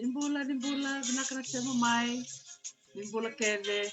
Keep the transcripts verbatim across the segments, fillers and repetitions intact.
Ni bula, ni bula, vinaka na sema mai. Ni bula kece.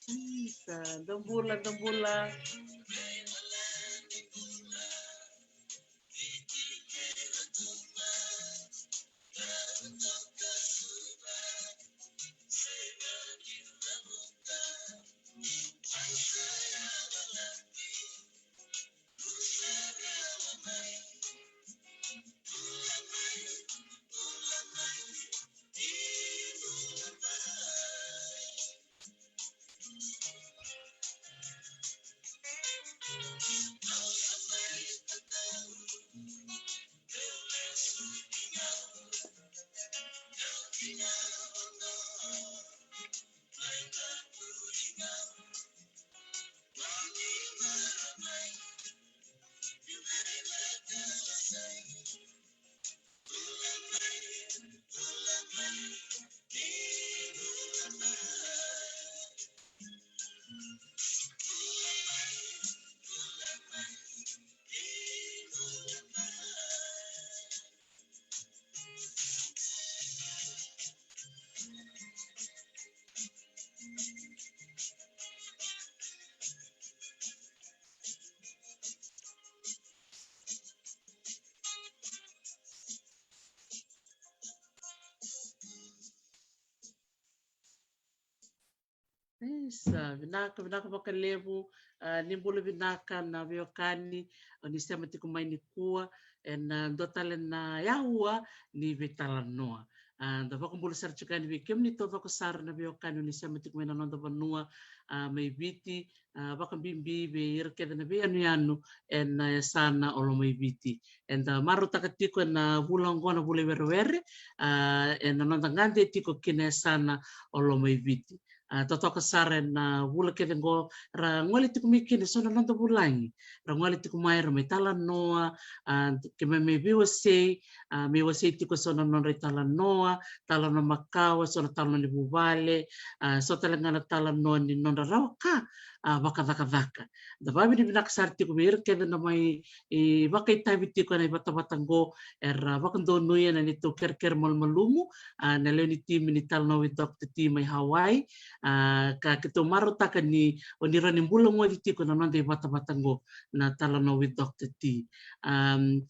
Isa, dou bula, dou bula. Isa, vinaka, vinaka vakalevu. Ah, ni bula vinaka na veiwekani, ah, ni sema tiko mai nikua ena, ah, dua tale na yaua ni veitalanoa. Ah, da vakabula sara tiko yani vei kemuni taucoko sara na veiwekani ni sema tiko mai na noda vanua, ah, mai Viti, ah, vakabibi vei ira kece na veiyanuyanu ena, ah, yasana o Lomaiviti. Eda marautaka tiko ena vula oqo na vula i werewere, ah, ena noda gade tiko ki na yasana o Lomaiviti. Ah, totoka sara ena, ah, vula kece oqo ra gole tiko mai kina eso na noda vulagi. Ra gole tiko mai ra mai talanoa, ah, keimami mai veiwasei, ah, mai wasei tiko eso na nodra italanoa, talanoa makawa, eso na talanoa ni vuvale, ah, eso tale ga na talanoa ni nodra rawa ka, ah, vakacakacaka. Da vakavinavinaka sara tiko vei ira kece na mai, e, vakaitavi tiko ena ivatavata oqo, era vakadonuya na neitou kerekere malumalumu, ah, na lewe ni timi ni Talanoa with Doctor T mai Hawaii, ah, ka keitou marautaka ni oni rawa ni bula moce tiko na noda ivatavata oqo na Talanoa with Doctor T. Am,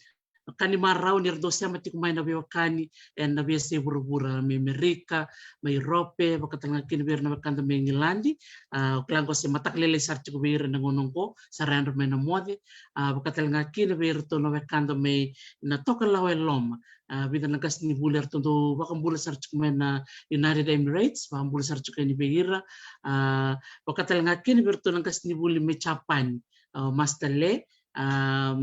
ka ni marau ni ra dau sema tiko mai na veiwekani ena veiyasai vuravura, mai Amerika, mai Europe, vaka tale ga kina vei ira na wekada mai Igiladi. Ah, o kila oqo se mataka lailai sara tiko vei ira ena gauna oqo, sa ra yadra mai na moce. Ah, vaka tale ga kina vei iratou na wekada mai na Tokalau e Loma. Ah, vica na qasenivuli eratou dau vakabula sara tiko mai na United Emirates, vakabula sara tiko yani vei ira. Ah, vaka tale ga kina vei iratou na qasenivuli mai Japani, ah, Master Le, ah,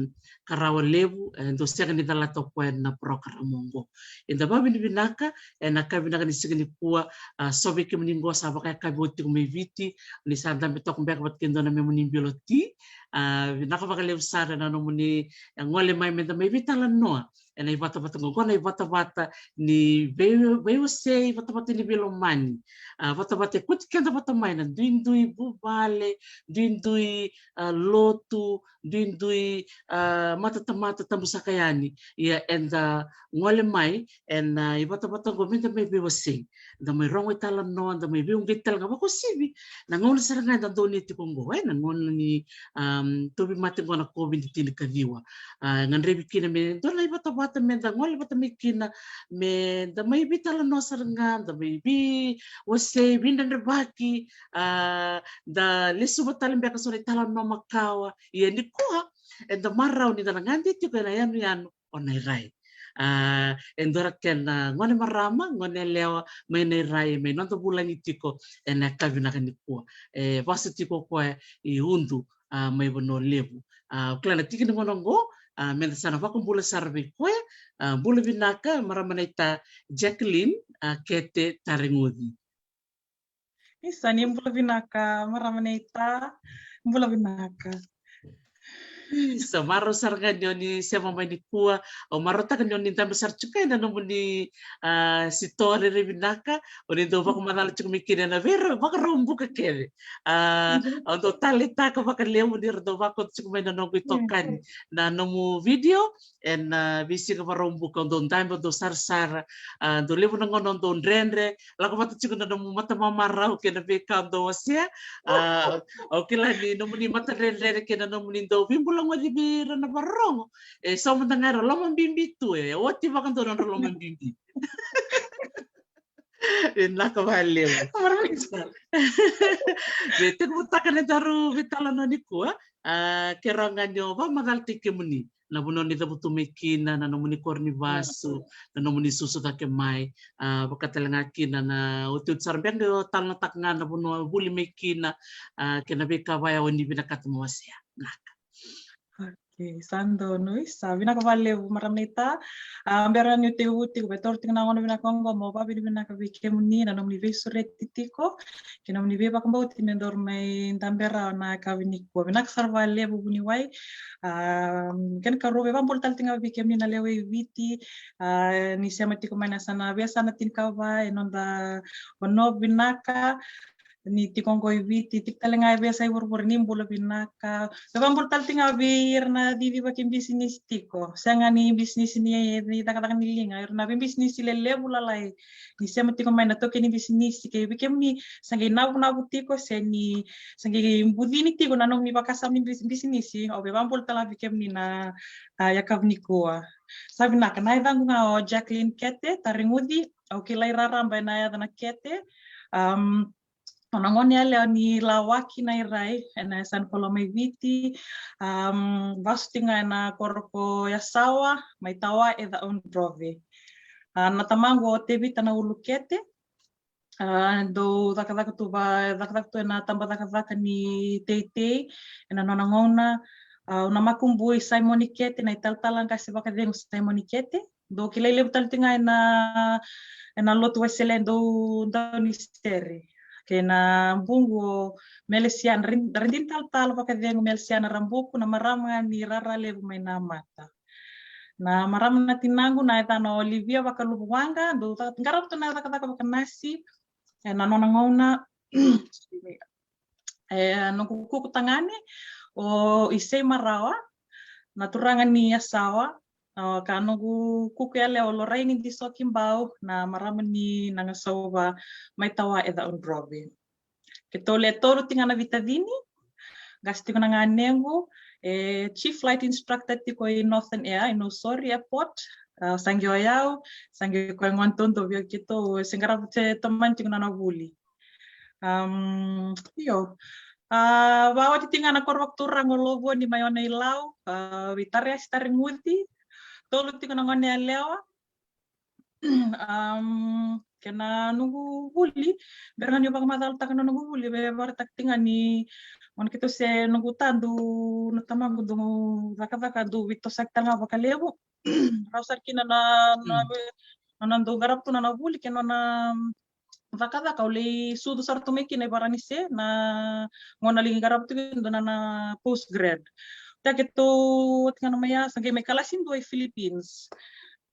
ka rawa levu, e dau sega ni calata o koya na program oqo. Eda vakavinavinaka, ena yakavi vinaka ni siga nikua, ah, so vei kemuni oqo sa vakayakavi oti tiko mai Viti, ni sa dabe toka beka vata kei dua na memuni bilo ti. Ah, vinaka vakalevu sara ena nomuni, eh, gole mai meda mai veitalanoa ena ivatavata oqo, na ivatavata ni vei, veiwasei, ivatavata ni veilomani. Ah, vatavata e kauti keda vata mai na duidui vuvale, duidui, ah, lotu, duidui, ah, matatamata, tabu saka yani. Ia eda gole mai ena, ah, ivatavata oqo meda mai veiwasei, da mai rogo italanoa, da mai veiuqeti tale ga vakauasivi na gauna sara ga eda donuya tiko oqo, e, na gauna ni, am, tauvimate oqo na COVID tinikaciwa. Ah, gadrevi kina me dua na ivatavata meda gole vata mai kina, meda mai veitalanoa sara ga, da mai veiwasei, veidredrevaki, ah, da lesuva tale beka so na italanoa makawa. Ia nikua eda marau ni da na gade tiko ena yanuyanu o Nairai. Ah, e dua na kena gone marama, gone yalewa mai Nairai, mai noda vulagi tiko ena yakavi vinaka nikua. E vosa tiko o koya i Udu, ah, mai Vanua Levu. Ah, o kila na tiki ni gauna oqo, A, meda sa na vakabula sara vei koya. A, bula vinaka, marama naita Jacqueline, a, Kete Tareguci. Isa, ni bula vinaka, marama naita, bula vinaka. Isa, marau sara ga ni o ni sema mai nikua, au marautaka ni o ni dabe sara tiko ena nomuni, a, sitoa rairai vinaka, o ni dau vakamacala tiko mai kina ena vei ra, vakarau buka kece. A, au dau taleitaka vakalevu ni ra dau vakoto tiko mai na noqu itokani na nomu video, ena, a, veisiga Vakaraubuka, au dau dabe, au dau sarasara, a, dau levu na gauna au dau dredre, lako vata tiko na nomu matamamarau kei na veika au dau wasea, a, au kila ni nomuni matadredredre kei na nomuni dau veibulagoci vei ira na vakarorogo, e sauma mada ga era lomabibi tu, e oti vakadua na nodra lomabibi. Vinaka vakalevu. Marama naita. Me tekivutaka na daru veitalanoa nikua, a, kerea ga ni o vakamacalataki kemuni na vanua ni cavutu mai kina, na nomuni koro ni vasu, na nomuni susu cake mai, a, vaka tale ga kina na otioti sara beka ni o talanoataka ga na vanua o vuli mai kina, a, kei na veika vaya o ni vinakata mo wasea. Vinaka. Okay, sa donu, isa, vinaka vakalevu marama naita. A, bera niu tekivu tiko, via taura tiko na gauna vinaka oqo meu vakavinavinaka vei kemuni na nomuni veisureti tiko kei na nomuni veivakabauti me daru mai dabe rawa ena yakavi nikua. Vinaka sara vakalevu vuniwai. A, kena ikarua, via vakabula tale tiko ga vei kemuni na lewe i Viti, a, ni sema tiko mai na yasana, veiyasana tinikava e noda vanua vinaka, ni tiko oqo i Viti, tiko tale ga e veiyasai vuravura, ni bula vinaka. Via vakabula tale tiko ga vei ira na cici vakabisinisi tiko, sega ni bisinisi ni, ni cakacaka ni liga, ira na veibisinisi lelevu lalai, ni sema tiko mai na taukei ni bisinisi, kei vei kemuni sa qai navunavu tiko se ni sa qai bucini tiko na nomuni vakasama ni bis-, bisinisi, au via vakabula tale ga vei kemuni na, a, yakavi nikua. Sa vinaka, na yacaqu ga o Jacqueline Kete Tareguci, au kilai raraba ena yaca na Kete. Am, Au na gone yalewa ni Lawaki Nairai, ena yasana ko Lomaiviti, am, vasu tiko ga ena koro ko Yasawa, mai Tawa e Caudrove. A, na tamaqu o Tevita Naulukete, a, dau cakacaka tu va, cakacaka tu ena tabacakacaka ni teitei, ena nona gauna, a, au na makubui Saimoni Kete, na italatala qase vakacegu Saimoni Kete, dau kilai levu tale tiko ga ena, ena lotu Wesele dau, dau ni sere. Kei na buqu o Melesiana, ra dina talatala vakacegu Melesiana Rabuku, na marama ga ni rara levu mai Namata. Na marama na tinaqu na yacana o Livia Vakaluvuwaqa, dau ca-, qarava tu na cakacaka vakanasi, ena nona gauna, excuse me, e noqu kuku tagane o Isei Marawa, na turaga ni Yasawa, a, ka noqu kuku yalewa o Loraini Disoki Bau, na marama ni Nagasauva mai Tawa e Caudrove. Keitou le tolu tiko ga na veitacini, qase tiko na ganequ, e chief flight instructor tiko i Northern Air, i Nausori Airport, a, sa qai o yau, sa qai koya gone duadua, ia keitou se qarava, se tomani tiko na nona vuli. Am, io. A, vakaoti tiko ga na koro vakaturaga o Lovoni mai Ono-i-Lau, a, vei Tareasi Tareguci, tolu tiko na gone yalewa. Am, kei na noqu vuli, bera ga niu vakamacalataka na noqu vuli, via vakaraitaka tiko ga ni, gauna keitou se noqu ta, dau, na tamaqu dau cakacaka, dau veitosoyaki tale ga vakalevu. Rawa sara kina na, na, na, na dau qarava tu na nona vuli kei na nona cakacaka, au lai sucu sara tu mai kina i Varanise, na gauna lai qarava tu kina na, na post grad. Oti ya keitou, oti ga na mai ya, sa qai mai kalasi dua i Philippines.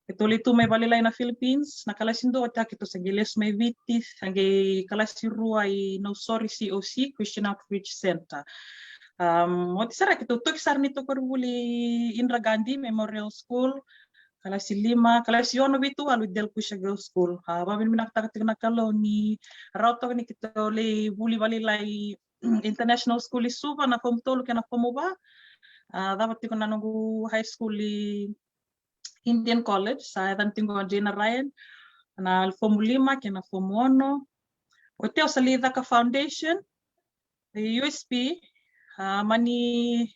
Keitou lai tu mai valailai na Philippines, na kalasi dua, oti ya keitou sa qai lesu mai Viti, sa qai kalasi rua i Nausori C O C, Christian Outreach Center. Am, oti sara keitou toki sara ni tokorivuli Indira Gandhi Memorial School, kalasi lima, kalasi ono, vitu, walu i Del Cusia Girls School. A, vakavinavinakataka tiko na Kalou ni rawa toka ni keitou lai vuli valailai International School i Suva, na fomu tolu kei na fomu va. A, cava tiko na noqu high school i Indian College, sa yacana tiko o Jane Ryan, na fomu lima kei na fomu ono. Oti au sa lai caka foundation i U S P, a, mani,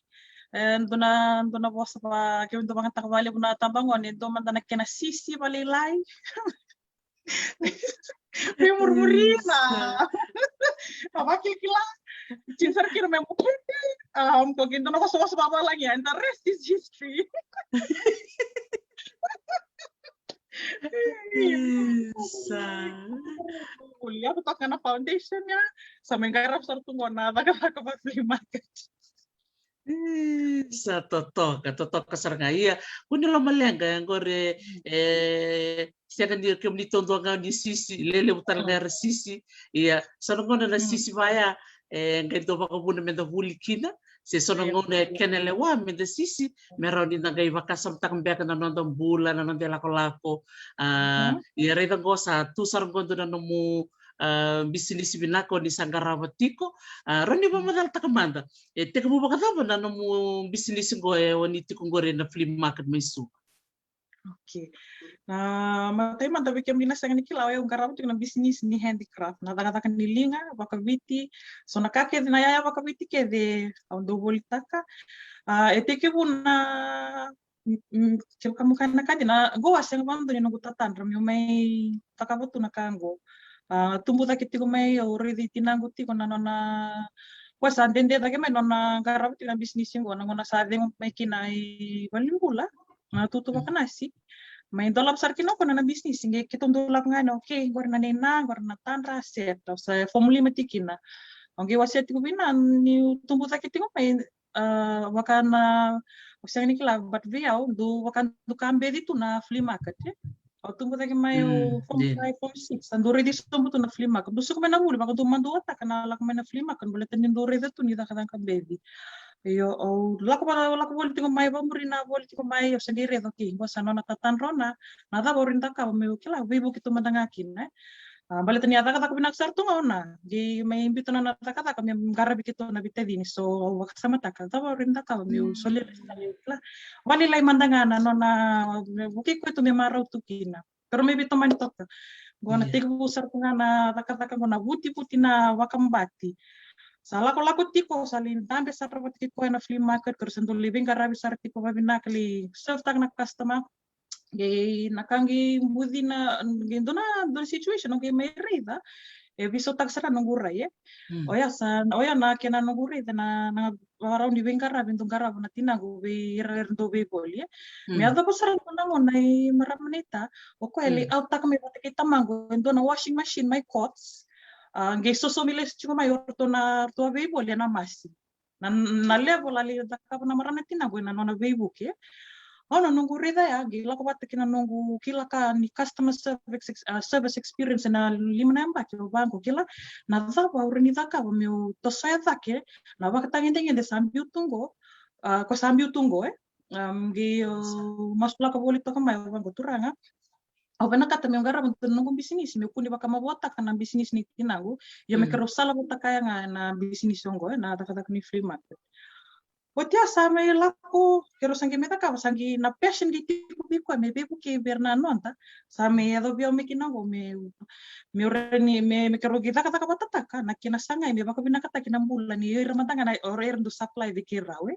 e, dua na, dua na vosa va, keu dau vakayagataka vakalevu na tabagone, e dua mada na kena sisi valailai. Vei murmurina. Na vakilakila. Tini sara kina me murmuri. Um, ko kina na vosavosa vavalagi, and the rest is history. Isa. Kulia kutoka na foundation ya. Sa mai qarava sara tu qo na cakacaka va flea market. Sa totoka, totoka sara ga. Ia, kua ni lomaleqa, e qori, e sega ni kemuni taudua ga ni sisi, lelevu tale ga era sisi. Ia, so na gauna na sisi vaya, e qai dau vakavuna me da vuli kina, se so na gauna e kena lewa me da sisi, me rawa ni da qai vakasamataka beka na noda bula, na noda ilakolako. A, ia raica qo sa tu sara qo dua na nomu a, bisinisi vinaka o ni sa qarava tiko. A, rawa ni vakamacalataka mada, e tekivu vakacava na nomu bisinisi qo e o ni tiko qori ena flea market mai Suva? Okay. Na matai mada vei kemuni na sega ni kila, o yau qarava tiko na bisinisi ni handicraft, na cakacaka ni liga vakaviti. So na ka kece, na yaya vakaviti kece au dau volitaka. A, e tekivu na Mm, mm, kevaka mo kaya na ka dina, qo a sega vakadua ni noqu tatadra meu mai cakava tu na ka qo. A, tubu cake tiko mai, au raici tinaqu tiko na nona, koya sa dede cake mai nona qarava tiko na bisinisi qo, na gauna sa cegu mai kina i valenibula na tutu vakanasi. Mai dolava sara kina o koya na bisinisi, qai keitou dau lako ga yani, okay, qori na neina, qori na tadra, set, au sa fomu lima tiko kina. Au qai wasea tiko vei na niu tubu cake tiko mai, a, vaka na, au sega ni kila, but vei au, dau vaka dau ka beci tu na flea market, e. Au tubu cake mai, au form five, form six, sa dau raici sobu tu na flea market. Dau suka mai na vuli, vaka dau maduataka na lako mai na flea market, baleta ni dau raica tu ni cakacaka beci. Io, au lako voli, lako voli tiko mai, vamuri na voli tiko mai, au sa qai raica, okay, qo sa nona tatadra o Na, na cava au rawa ni cakava meu kila, veivuke tu mada ga kina, e. A, baleta ni a cakacaka vinaka sara tu ga o Na, qai mai biuta na nona cakacaka me qaravi keitou na veitacini, so au vakasamataka, cava au rawa ni cakava meu solia, kila, vakalailai mada ga na nona, me vukei koya tu me marau tu kina. Keirau mai veitomani toka. Qo na tekivu sara tu ga na cakacaka qo, na vutivuti na vakabati. Sa lakolako tiko, sa lai dabe sara vata kei koya na flea market, keirau sa dau lai veiqaravi sara tiko vavinaka, lai serve taka na customer. Qai na ka qai bucina, qai dua na, dua na situation au qai mai raica, e veisautaka sara na noqu rai, e. Oya sa, oya na kena noqu raica na, na vakarau ni veiqaravi dau qarava na tinaqu vei ira era dau veivoli, e. Me yacova sara dua na gauna i marama naita, o koya e lai out taka mai vata kei tamaqu e dua na washing machine mai Courts. A, qai sosomi lesu tiko mai o ratou na, ratou a veivoli ena masi. Na, na level a lai cakava na marama na tinaqu ena nona veivuke. Au na noqu raica ya, qai lako vata kei na noqu kila ka ni customer service ex-, a, service experience ena lima na yabaki, au vaqo, kila, na cava au rawa ni cakava meu tosoya cake na vakatagedegede sa biu tu qo, a, ko sa biu tu qo, e. Am, qai, o, masulaka voli toka mai, au vaqo, Turaga, au vinakata meu qarava dua na noqu bisinisi, meu kua ni vakamavoataka na bisinisi ni tinaqu. Ia me keirau sala vata kaya ga na bisinisi oqo, e, na cakacaka ni flea market. Oti ya sa mai lako, keirau sa qai mai cakava, sa qai na passion qai tiko vei koya me veivukei vei ira na noda. Sa mai yacovi au mai kina qo me, me rawa ni, me, me keirau qai cakacaka vatataka na kena sagai me vakavinakataki na bula ni ira mada ga na, o ira dau supply vei keirau, e.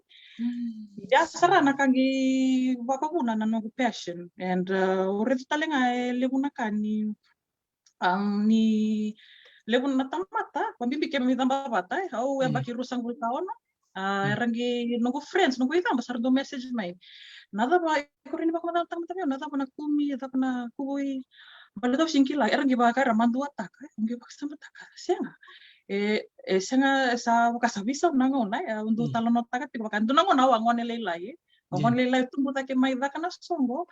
Ia sara na ka qai vakavuna na noqu passion. And, uh, au raica tale ga e levu na ka ni, um, ni levu na tamata, vabibi keimami caba vata, e, au yabaki ruasagavulu ka ono. A, era qai noqu friends, noqu icaba sa ra dau message mai. Na cava, iko rawa ni vakamacalataka mada vei au, na cava na kumi, na cava na kuvui. Baleta au sega ni kila, era qai vaka era maduataka, e, au qai vakasamataka, sega. E, e sega, sa vaka sa veisau na gauna, e, au dau talanoataka tiko vaka, dua na gauna au a gone lailai, e. Au gone lailai, tubu cake mai caka na soqo.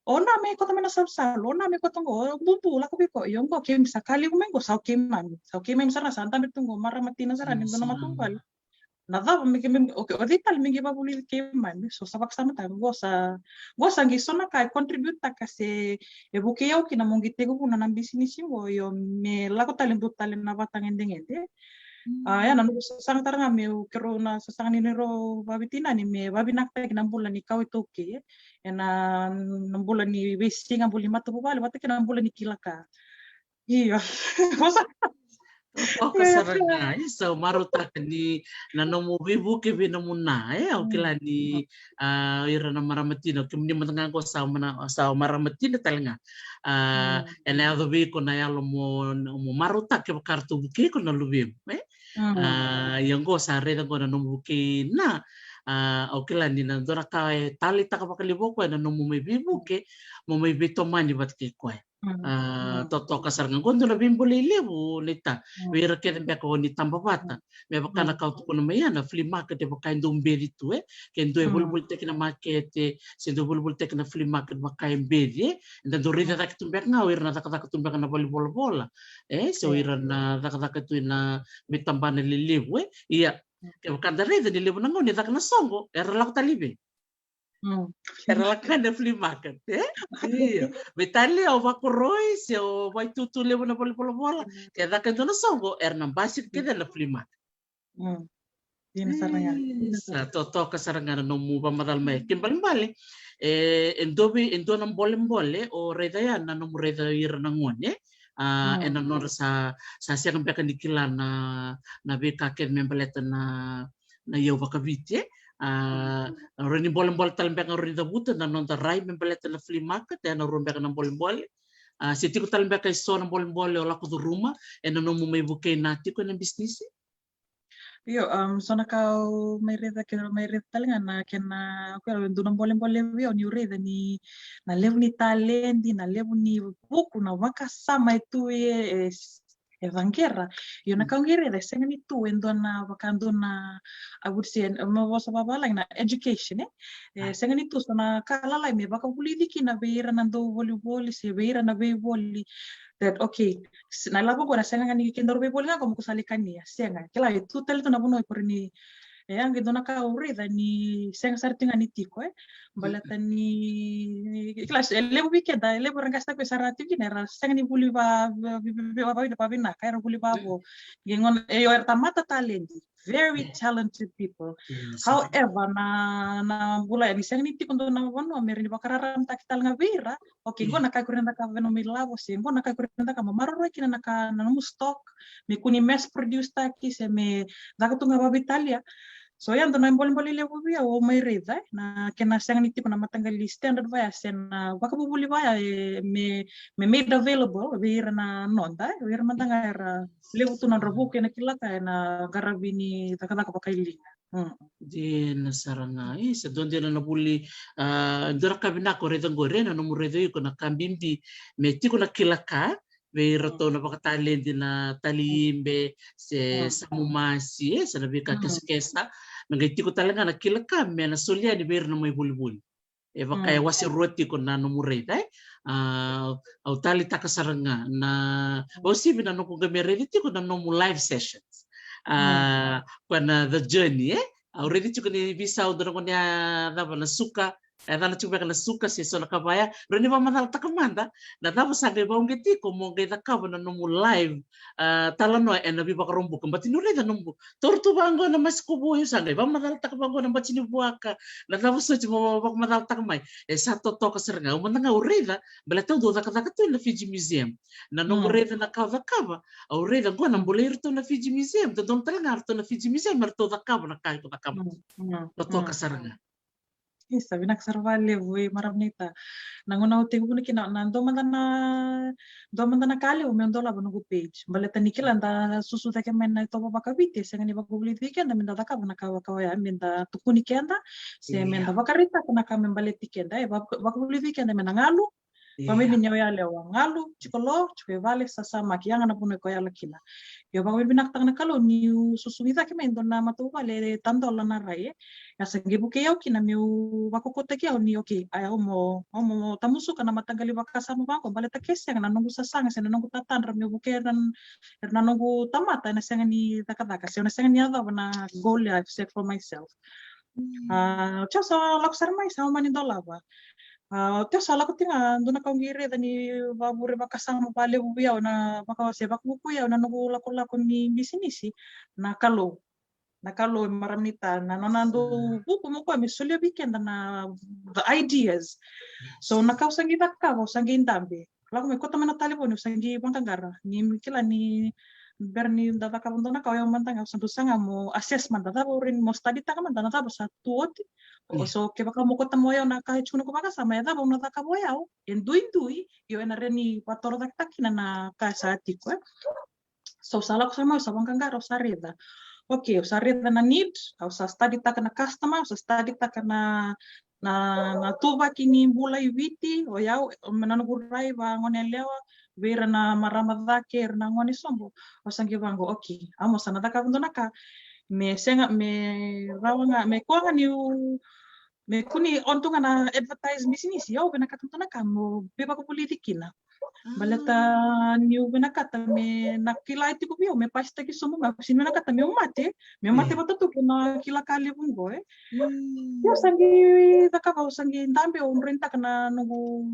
O Na me koto mai na salusalu, o Na me koto qo, o bubu lako vei koya, io qo keimami sa ka levu mai qo, sa o keimami, sa o keimami sara, sa dabe tu qo, marama tina sara ni dua na matavuvale. Na cava me keimami, okay, o cei tale me qai vakavulici keimami, so sa vakasamataka, qo sa, qo sa qai so na ka e contribute taka se e vukei au kina meu qai tekivuna na bisinisi qo, io me lako tale dua tale na vakatagedegede. A, ya na noqu sasaga tale ga meu, keirau na sasaga ni neirau vakaveitacini me vakavinakataki na bula ni kawa iTaukei, e. Ena, na bula ni veisiga, bula ni matavuvale, vata kei na bula ni kila ka. Io. Qo sa Toka sara ga, e, sa marautaka ni na nomu veivuke vei nomu na, e, au kila ni, a, ira na marama tina, kemuni mada ga qo sa mana, sa marama tina tale ga. A, ena yaco vei iko na yalo mo, mo marautaka kevaka ratou vukei iko na luvemu, e? A, ia qo sa raica qo na nomu vukei na, a, au kila ni na dua na ka e taleitaka vakalevu o koya na nomu mai veivuke, mo mai veitomani vata kei koya. A, totoka sara ga. Qo dua na veibolei levu, Nita, vei ira kece beka o ni taba vata. Me vaka na ka au tukuna mai ya, na flea market e vaka e dau beci tu, e. Ke dua e volivolitaki na makete, se dua e volivolitaki na flea market vaka e beci, e. Eda dau raica cake tu beka ga o ira na cakacaka tu beka na valenivolavola, e, se o ira na cakacaka tu ena veitabana lelevu, e. Ia, kevaka da raica ni levu na gauna e caka na soqo, era lako tale i vei? Era lako ga na flea market, e? Io. Me tale o vakoroi, se o vaitutu levu na valenivolavola, ke caka e dua na soqo, era na basika kece na flea market. Dina sara ga. E, sa totoka sara ga na nomu vakamacala mai. Kena ibalebale, e, e dua vei, e dua na bolebole o raica ya na nomu raica ira na gone, e? A, ena nodra sa, sa sega beka ni kila na, na veika kece me baleta na, na iyau vakaviti, e? A, rawa ni bolebole tale beka, rawa ni cavuta na noda rai me baleta na flea market, ena rua beka na bolebole. A, se tiko tale beka e so na bolebole o lako curuma ena nomu mai vukei na tiko ena bisinisi? Io, um, so na ka au mai raica, kena mai raica tale ga na kena, au kila e dua na bolebole vei au niu raica ni na levu ni taledi, na levu ni vuku, na vakasama e tu e, e, e vaqera. Io, na ka au qai raica e sega ni tu e dua na, vaka dua na, I would say, e, mo vosa vavalagi na education, e? E sega ni tu so na ka lalai me vakavulici kina vei ira na dau volivoli se vei ira na veivoli. That, okay, s-, na ilavo qo na sega ga ni kedaru veivoli ga qo mo ko sa lai kania, sega. Kila e tu tale tu na vanua e kore ni, e, a qai dua na ka au raica ni sega sara tiko ga ni tiko, e. Baleta ni, kila, e levu vei keda, e levu era qasitaka ko e sa ra tiko kina, era sega ni vuli va, va, va, vavinaka, era vuli vavo. Qai gona, e, io, era tamata taledi. Very talented people. However, na, na bula ya ni sega ni tiko dua na vanua me rawa ni vakararamataki tale ga vei ira. Okay, qo na ka e kore ni cakava ena nomu ilavo, se qo na ka e kore ni cakava, mo maroroi kina na ka, na nomu stock, me kua ni mass produce taki, se me caka tu ga vakaveitalia. So ya dua na bolebole levu vei au au mai raica, e, na kena sega ni tiko na mataqali standard vaya se na vakavuvuli vaya, e, me, me made available vei ira na noda, e, vei ira mada ga era levu tu na nodra vuku ena kila ka ena qaravi ni cakacaka vakailiga. Dina sara ga. E, sa dua dina na vuli, a, dua na ka vinaka o raica qori, e, na nomu raica iko na ka bibi me tiko na kila ka vei iratou na vakataledi na tali ibe se samu masi, e, se na veika kesakesa. Me qai tiko tale ga na kila ka me na soli yani vei ira na mai volivoli. E vaka e wase rua tiko na nomu raica, e? A, au taleitaka sara ga na, au sivi na noqu qai me raici tiko na nomu live sessions. A, koya na The Journey, e? Au raici tiko ni veisau dua na gone a cava na Suka, e, cana tiko beka na Suka se so na ka vaya, rawa ni vakamacalataka mada na cava sa qai vauqeti iko mo qai cakava na nomu live, a, talanoa ena veivakaraubuka. Bati ni raica nomu taura tu vaqo na masi kovu, io sa qai vakamacalataka vaqo na bati ni vuaka, na cava soti mo vakamacalataka mai. E sa totoka sara ga, au mada ga au raica, baleta au dau cakacaka tu ena Fiji Museum. Na noqu raica na ka au cakava, au raica qo na bolei iratou na Fiji Museum, dodonu tale ga iratou na Fiji Museum me ratou cakava na ka iko cakava. Totoka sara ga. Isa, vinaka sara vakalevu e marama naita. Na gauna au tekivu kina, na dua mada na, dua mada na ka levu meu dolava noqu page. Baleta ni kila da susu cake mai na itovo vakaviti, e sega ni vakavulici keda me da cakava na ka vaka oya, me da tukuni keda, se me da vakaraitaka na ka me baleti keda, e vaka-, vakavulici keda me da galu, Ia. Vakabibi ni o yalewa, galu, tiko lo, tiko i vale, sasamaki, yaga na vanua iko yala kina. Io, vakavinavinakataka na Kalou niu susugi cake mai e dua na matavuvale e tadola na rai, e. Ia sa qai vukei au kina meu vakaukauataki au ni, okay, a, au mo, au mo tamusuka na mataqali vakasama vaqo, baleta ke sega na noqu sasaga se na noqu tatadra meu vukei ira na, ira na noqu tamata, ena sega ni cakacaka, se na sega ni yacova na goal I've set for myself. Mm. A, o Teo sa lako sara mai, sa au mani dolava. A, o Teo sa lako tiko ga, dua na ka au qai raica ni vakavure vakasama vakalevu vei au na vaka, se vakavukui au na noqu lakolako ni bisinisi, na Kalou. Na Kalou e marama naita, na nona dau vuku mai o koya me solia vei keda na, the ideas. So na ka au sa qai cakava, au sa qai dabe. Lako mai, kauta mai na talevoni, au sa qai vaqaqara. Ni kila ni bera ni da cakava dua na ka, o yau mada ga au sa dau saga mo assess mada cava o rawa ni mo study taka mada na cava sa tu oti. O so kevaka mo kauta mai o yau na ka e tukuna ko vakasama, e cava au na cakava o yau e duidui, io ena rawa ni vatorocaketaka kina na ka sa tiko e. So au sa lako sa mai, au sa vaqaqara, au sa raica. Okay, au sa raica na need, au sa study taka na customer, au sa study taka na na na tuvaki ni bula i Viti, o yau, me na noqu rai vagone yalewa vei ira na marama cake, ira na gone sobo. Au sa qai vaqo, okay, au mo sa na cakava dua na ka me sega, me rawa ga, me kua ga niu, me kua ni o tu ga na advertise bisinisi, au vinakata dua na ka mo veivakavulici kina. Baleta niu vinakata me na kila e tiko vei au, me pasitaki sobu ga, au sega ni vinakata meu mate, meu mate vata tu kei na kila ka levu qo e. Io, au sa qai cakava, au sa qai dabe, au drainitaka na noqu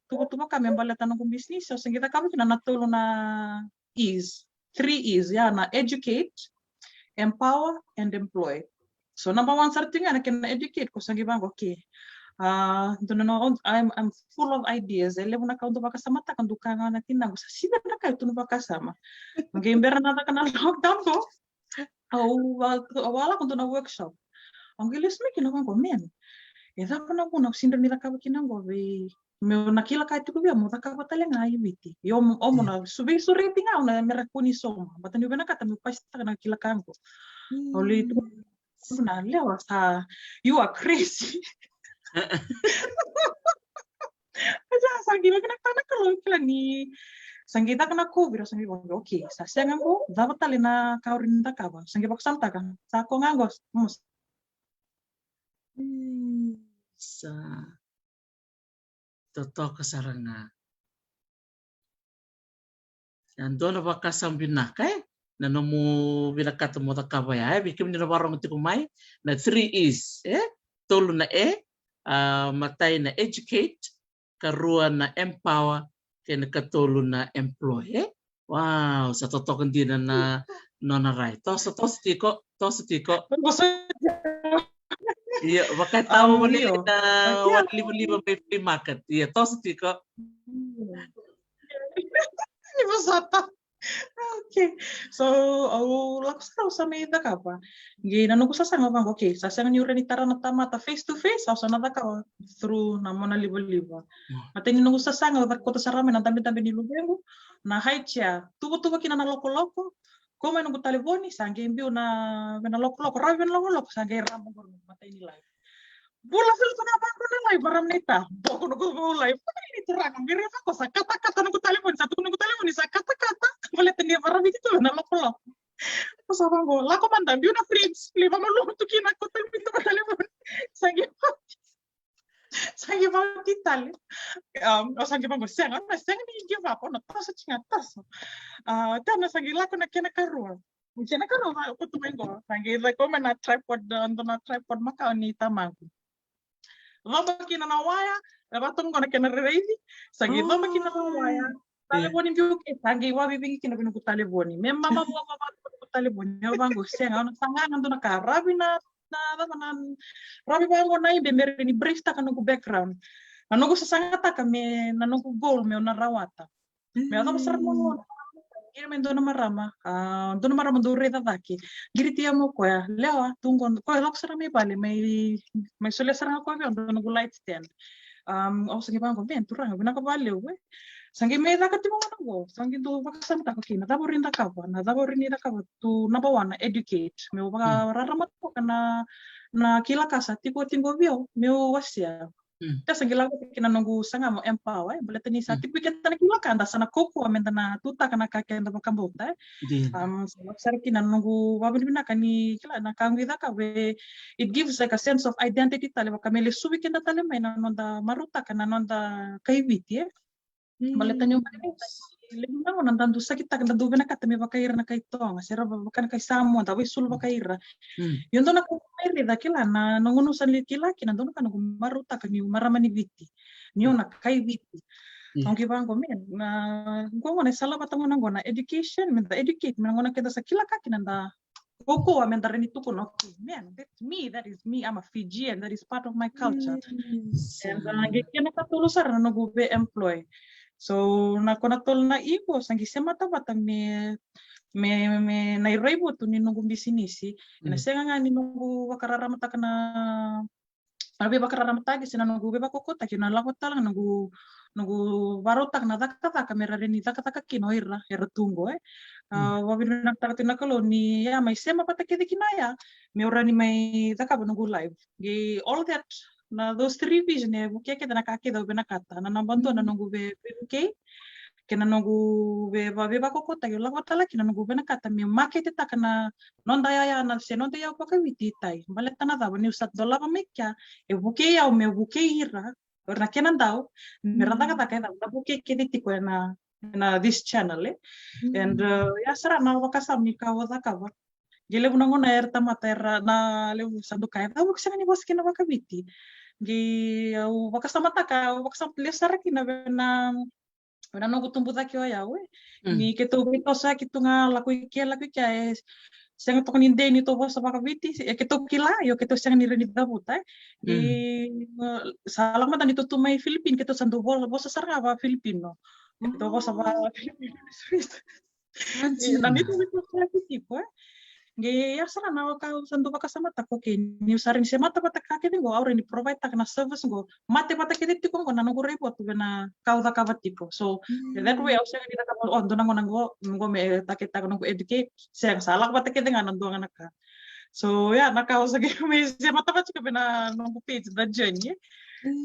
tuvatuva ka me baleta noqu bisinisi, au sa qai cakava kina na tolu na E's, three E's, ya na educate, empower and employ. So number one sara tiko ga na kena educate, ko sa qai vaqo, okay. Ah, dua na, no, I'm, I'm full of ideas. E levu na ka au dau vakasamataka, dau kaya ga na tinaqu, sa sega na ka e tu na vakasama. Qai bera na caka na lockdown qo, au a, au a lako dua na workshop. Au qai lesu mai kina, au vaqo, man, e cava na vuna au sega ni cakava kina qo vei meu na kila ka tiko vei au, meu cakava tale ga i Viti. Io, au mo na veisuraiti ga au na me ra kua ni sauma. Baleta niu vinakata meu pasitaka na kila ka qo. Au lai tu na lewa sa, you are crazy. Sa, sa qai vinakata na Kalou, kila ni sa qai caka na COVID, sa qai vaqo, okay, sa sega qo, cava tale na ka au rawa ni cakava? Sa qai vakasamataka, sa ko ga qo, mo sa Sa totoka sara ga. Sa dua na vakasama vinaka, e? Na nomu vinakata mo cakava ya, e? Vei kemuni na varogo tiko mai, na three E's, e? Tolu na E, a, matai na educate, karua na empower, kei na katolu na employ, e? Wow, sa totoka dina na nona rai. Toso, toso tiko, toso tiko. Io, vakaitawa voli na walivaliva mai flea market. Io, toso tiko. Ni vosota. Okay. So au lako sara, au sa mai cakava. Qai na noqu sasaga vaqo, okay, sa sega niu rawa ni tara na tamata face to face, au sa na cakava through na mona livaliva. Matai ni noqu sasaga, au kauta sara mai na dabedabe ni luvequ, na high chair, tuvatuva kina na lokoloko, kau mai noqu talevoni, sa qai biu na, vei na lokoloko, ravi vei na lokoloko, sa qai raba qo na matai ni live. Bula sara tu na vaqo na live, varam na ita, boko noqu vau live, matai ni turaga, qai raica ko sa katakata noqu talevoni, sa tukuna noqu talevoni sa katakata, baleta ni varaviti tu na lokoloko. Ko sa vaqo, lako mada, biu na fridge, lai vamalumu tu kina, ko talevoni tu na talevoni. Sa qai Sa qai vauti tale. Um, au sa qai vaqo, sega, na sega ni give up, au na toso tiko ga, toso. A, tena sa qai lako na kena karua. Kena karua, va, ko tu mai qo. Sa qai lako mai na tripod, na, na tripod makawa ni tamaqu. Coba kina na waya, e vata qo na kena raici, sa qai coba kina na waya. Talevoni biu ke, sa qai wavivigi kina vei noqu talevoni. Me mama vua vava noqu talevoni. Au vaqo, sega, au na saga ga dua na ka, ravi na na, na, na, ravi vaqo na ibe me rawa ni brace taka noqu background. Na noqu sasagataka me, na noqu goal meu na rawata. Me yacova sara na gauna, qiri mai dua na marama, a, dua na marama dau raica cake. Qiriti au mai o koya, lewa, tu qo, koya lako sara mai vale, mai, mai solia sara ga koya vei au dua noqu light stand. Um, au sa qai vaqo, man, turaga, vinaka vakalevu, e. Sa qai mai caka tiko ga na qo, sa qai dau vakasamataka, okay, na cava au rawa ni cakava, na cava au rawa ni cakava, tu number one, na educate. Meu vakararama toka na, na kila ka sa tiko, tiko vei au, meu wasea. Sa qai lako kina noqu saga mo empower, e, baleta ni sa tiko vei keda na kila ka, da sa na kaukaua meda na tutaka na ka keda vakabauta, e. Um, sa lako sara kina noqu vavinavinaka ni kila na ka qo i cakava, e, it gives like a sense of identity tale, vaka me lesuvi keda tale mai na noda marautaka na noda kai Viti, e. Baleta ni o mai levu na gauna da dau sakitaka, da dau vinakata me vaka ira na kai Toga, se ra vaka na kai Samoa, da vaisulu vaka ira. Io dua na ka mai raica kila na, na gauna au sa lai kila kina dua na ka noqu marautaka niu marama ni Viti. Niu na kai Viti. Au qai vaqo, man, na, qo gauna e salavata gauna qo na education, meda educate, me na gauna keda sa kila ka kina da kaukaua meda rawa ni tukuna, okay, man, that's me, that is me, I'm a Fijian, that is part of my culture. And, uh, qai kena katolu sara na noqu vei employ. So na kona tolu na E qo, sa qai semata vata me me, me na iraivotu ni noqu bisinisi. Ena sega ga ni noqu vakararamataka na, na veivakararamataki se na noqu veivakokotaki, na lako tale ga noqu, noqu varautaka na cakacaka me ra rawa ni cakacaka kina o ira era tu qo, e. A, vakavinavinakataka tu na Kalou ni a mai sema vata kece kina oya, meu rawa ni mai cakava noqu live. Qai all that, na those three vision e vukea kece na ka kece au vinakata. Na naba dua na noqu vei, veivukei, kei na noqu vei, va, veivakokotaki, au lako vata tale kina noqu vinakata meu maketetaka na noda yaya na, se noda iyau vakaviti i tai. Baleta na cava, niu sa dolava mai kea, e vukei au meu vukei ira, o ira na kena dau, me ra cakacaka e cava, na vukei kece tiko ena, ena this channel, e. And, uh, ya sara na vakasama ni ka au cakava. Qai levu na gauna era tamata era na levu sa dau kaya, e cava o sega ni vosa kina vakaviti? Qai au vakasamataka, au vakasama levu sara kina vei na, vei na noqu tubu cake o yau, e. Ni keitou veitosoyaki tu ga, lako i ke, lako i ke, e sega toka ni dei ni tou vosa vakaviti, e keitou kila, io keitou sega ni rawa ni cavuta, e. Qai, uh, sa lako mada ni tou tu mai Philippine, keitou sa dau vo, vosa sara ga va Filipino. Keitou vosa va Filipino. Na neitou veitosoyaki tiko, e. Qai ya sara na ka au sa dau vakasamataka, okay, niu sa rawa ni semata vata ka kece qo, au rawa ni provide taka na service qo, mate vata kece tiko qo na noqu raivotu vei na ka au cakava tiko. So that way au sega ni cakava, o, dua na gauna qo, qo me taketaka noqu educate, sega, sa lako vata kece ga na dua ga na ka. So ya na ka au sa qai mai semata vata tiko vei na noqu page, The Journey, e.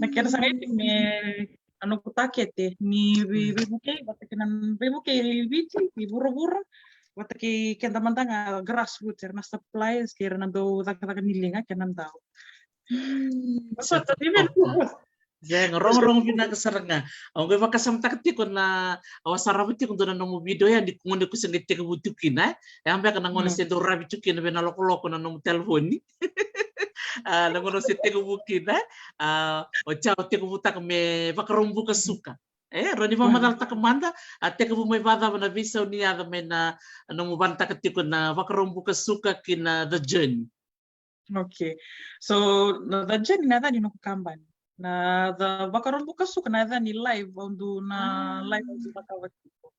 Na kena sa qai tiko me na noqu takete ni vei, veivukei vata kei na veivukei i Viti, i vuravura, vata kei keda mada ga grassroots, era na suppliers kei ira na dau cakacaka ni liga kei na dau. Sa ta ni vei. Sega, rogorogo vinaka sara ga. Au qai vakasamataka tiko na, au a sarava tiko dua na nomu video ya ni kua ni ko se qai tekivu tiko kina, e. E a beka na gauna se dau ravi tiko kina vei na lokoloko na nomu telefoni. A, na gauna se tekivu kina, e. A, o Jao tekivutaka me Vakaraubuka Suka. E, rawa ni vakamacalataka mada, a tekivu mai vacava na veisau ni yaca mai na nomu vanataka tiko na Vakaraubuka Suka ki na The Journey. Okay. So, na The Journey na yaca ni noqu kabani. Na The Vakaraubuka Suka na yaca ni live au dau, na live au dau cakava tiko.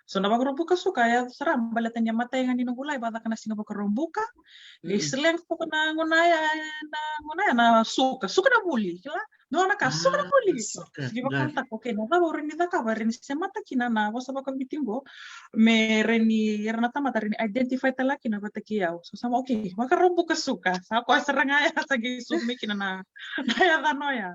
So na Vakaraubuka Suka ya sara baleta ni a matai ga ni noqu live a caka na siga Vakaraubuka. Ni slang toka na gauna ya, na gauna ya na suka, suka na vuli, kila? Dua na ka, suka na vuli. Suka. Ni vakataka, okay, na cava au rawa ni cakava, rawa ni semata kina na vosa vakaviti qo, me rawa ni, era na tamata rawa ni identify tale kina vata kei au. So sa, okay, Vakaraubuka Suka. Sa koya sara ga ya sa qai suka mai kina na, na yacana oya.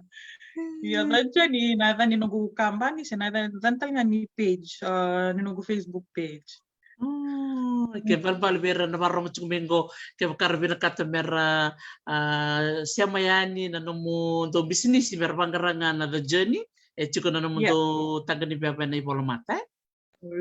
Ia, na yaca ni, na yaca ni noqu kabani, se na yaca, yaca tale ga ni page, a, ni noqu Facebook page. Mm, ke balebale vei ira na vakarorogo tiko mai qo, kevaka ra vinakata me ra, a, sema yani na nomu dau bisinisi me ra vaqara ga na The Journey, e tiko na nomu dau taqa ni veva ena ivolamata, e?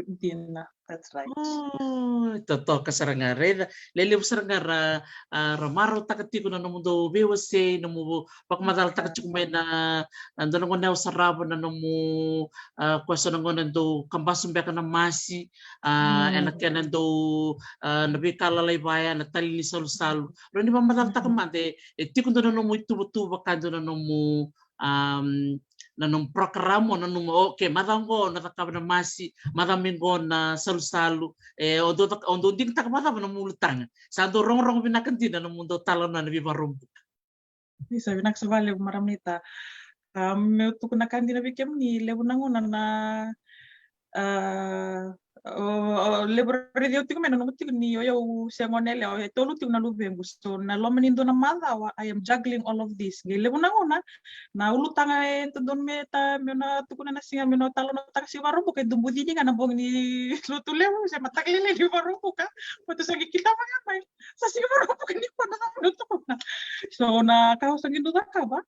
Dina, that's right. Mm, totoka sara ga, raica. Lelevu sara ga ra, a, ra marautaka tiko na nomu dau veiwasei, nomu vakamacalataka tiko mai na, a, dua na gauna au sarava na nomu, a, koya so na gauna dau kabasu beka na masi, a, ena kena dau, a, na veika lalai vaya, na tali ni salusalu. Rawa ni vakamacalataka mada, e, e tiko dua na nomu ituvatuva ka dua na nomu, a, na nomu program, o na nomu, okay, macawa qo na cakava na masi, macawa mai qo na salusalu, e, o dau caka, o dau digitaka macawa na nomu ulutaga. Sa dau rogorogo vinaka dina na nomu dau talanoa na veivakaraubuka. Isa, vinaka sa vakalevu, marama naita. A, meu tukuna ka dina vei kemuni, levu na gauna na, a, o, o, levu raici au tiko mai na noqu tiko ni o yau se gone yalewa, e tolu tiko na luvequ. So na loma ni dua na macawa, I am juggling all of this. Qai levu na gauna, na ulutaga e dodonu me ta, meu na tukuna na siga, meu na talanoataka siga Vakaraubuka, e dau bucini ga na bogi ni lotu levu se mataka lailai ni Vakaraubuka. Vata sa qai kitava ga mai. Sa siga Vakaraubuka nikua, na cava meu tukuna? So na ka au sa qai dau cakava,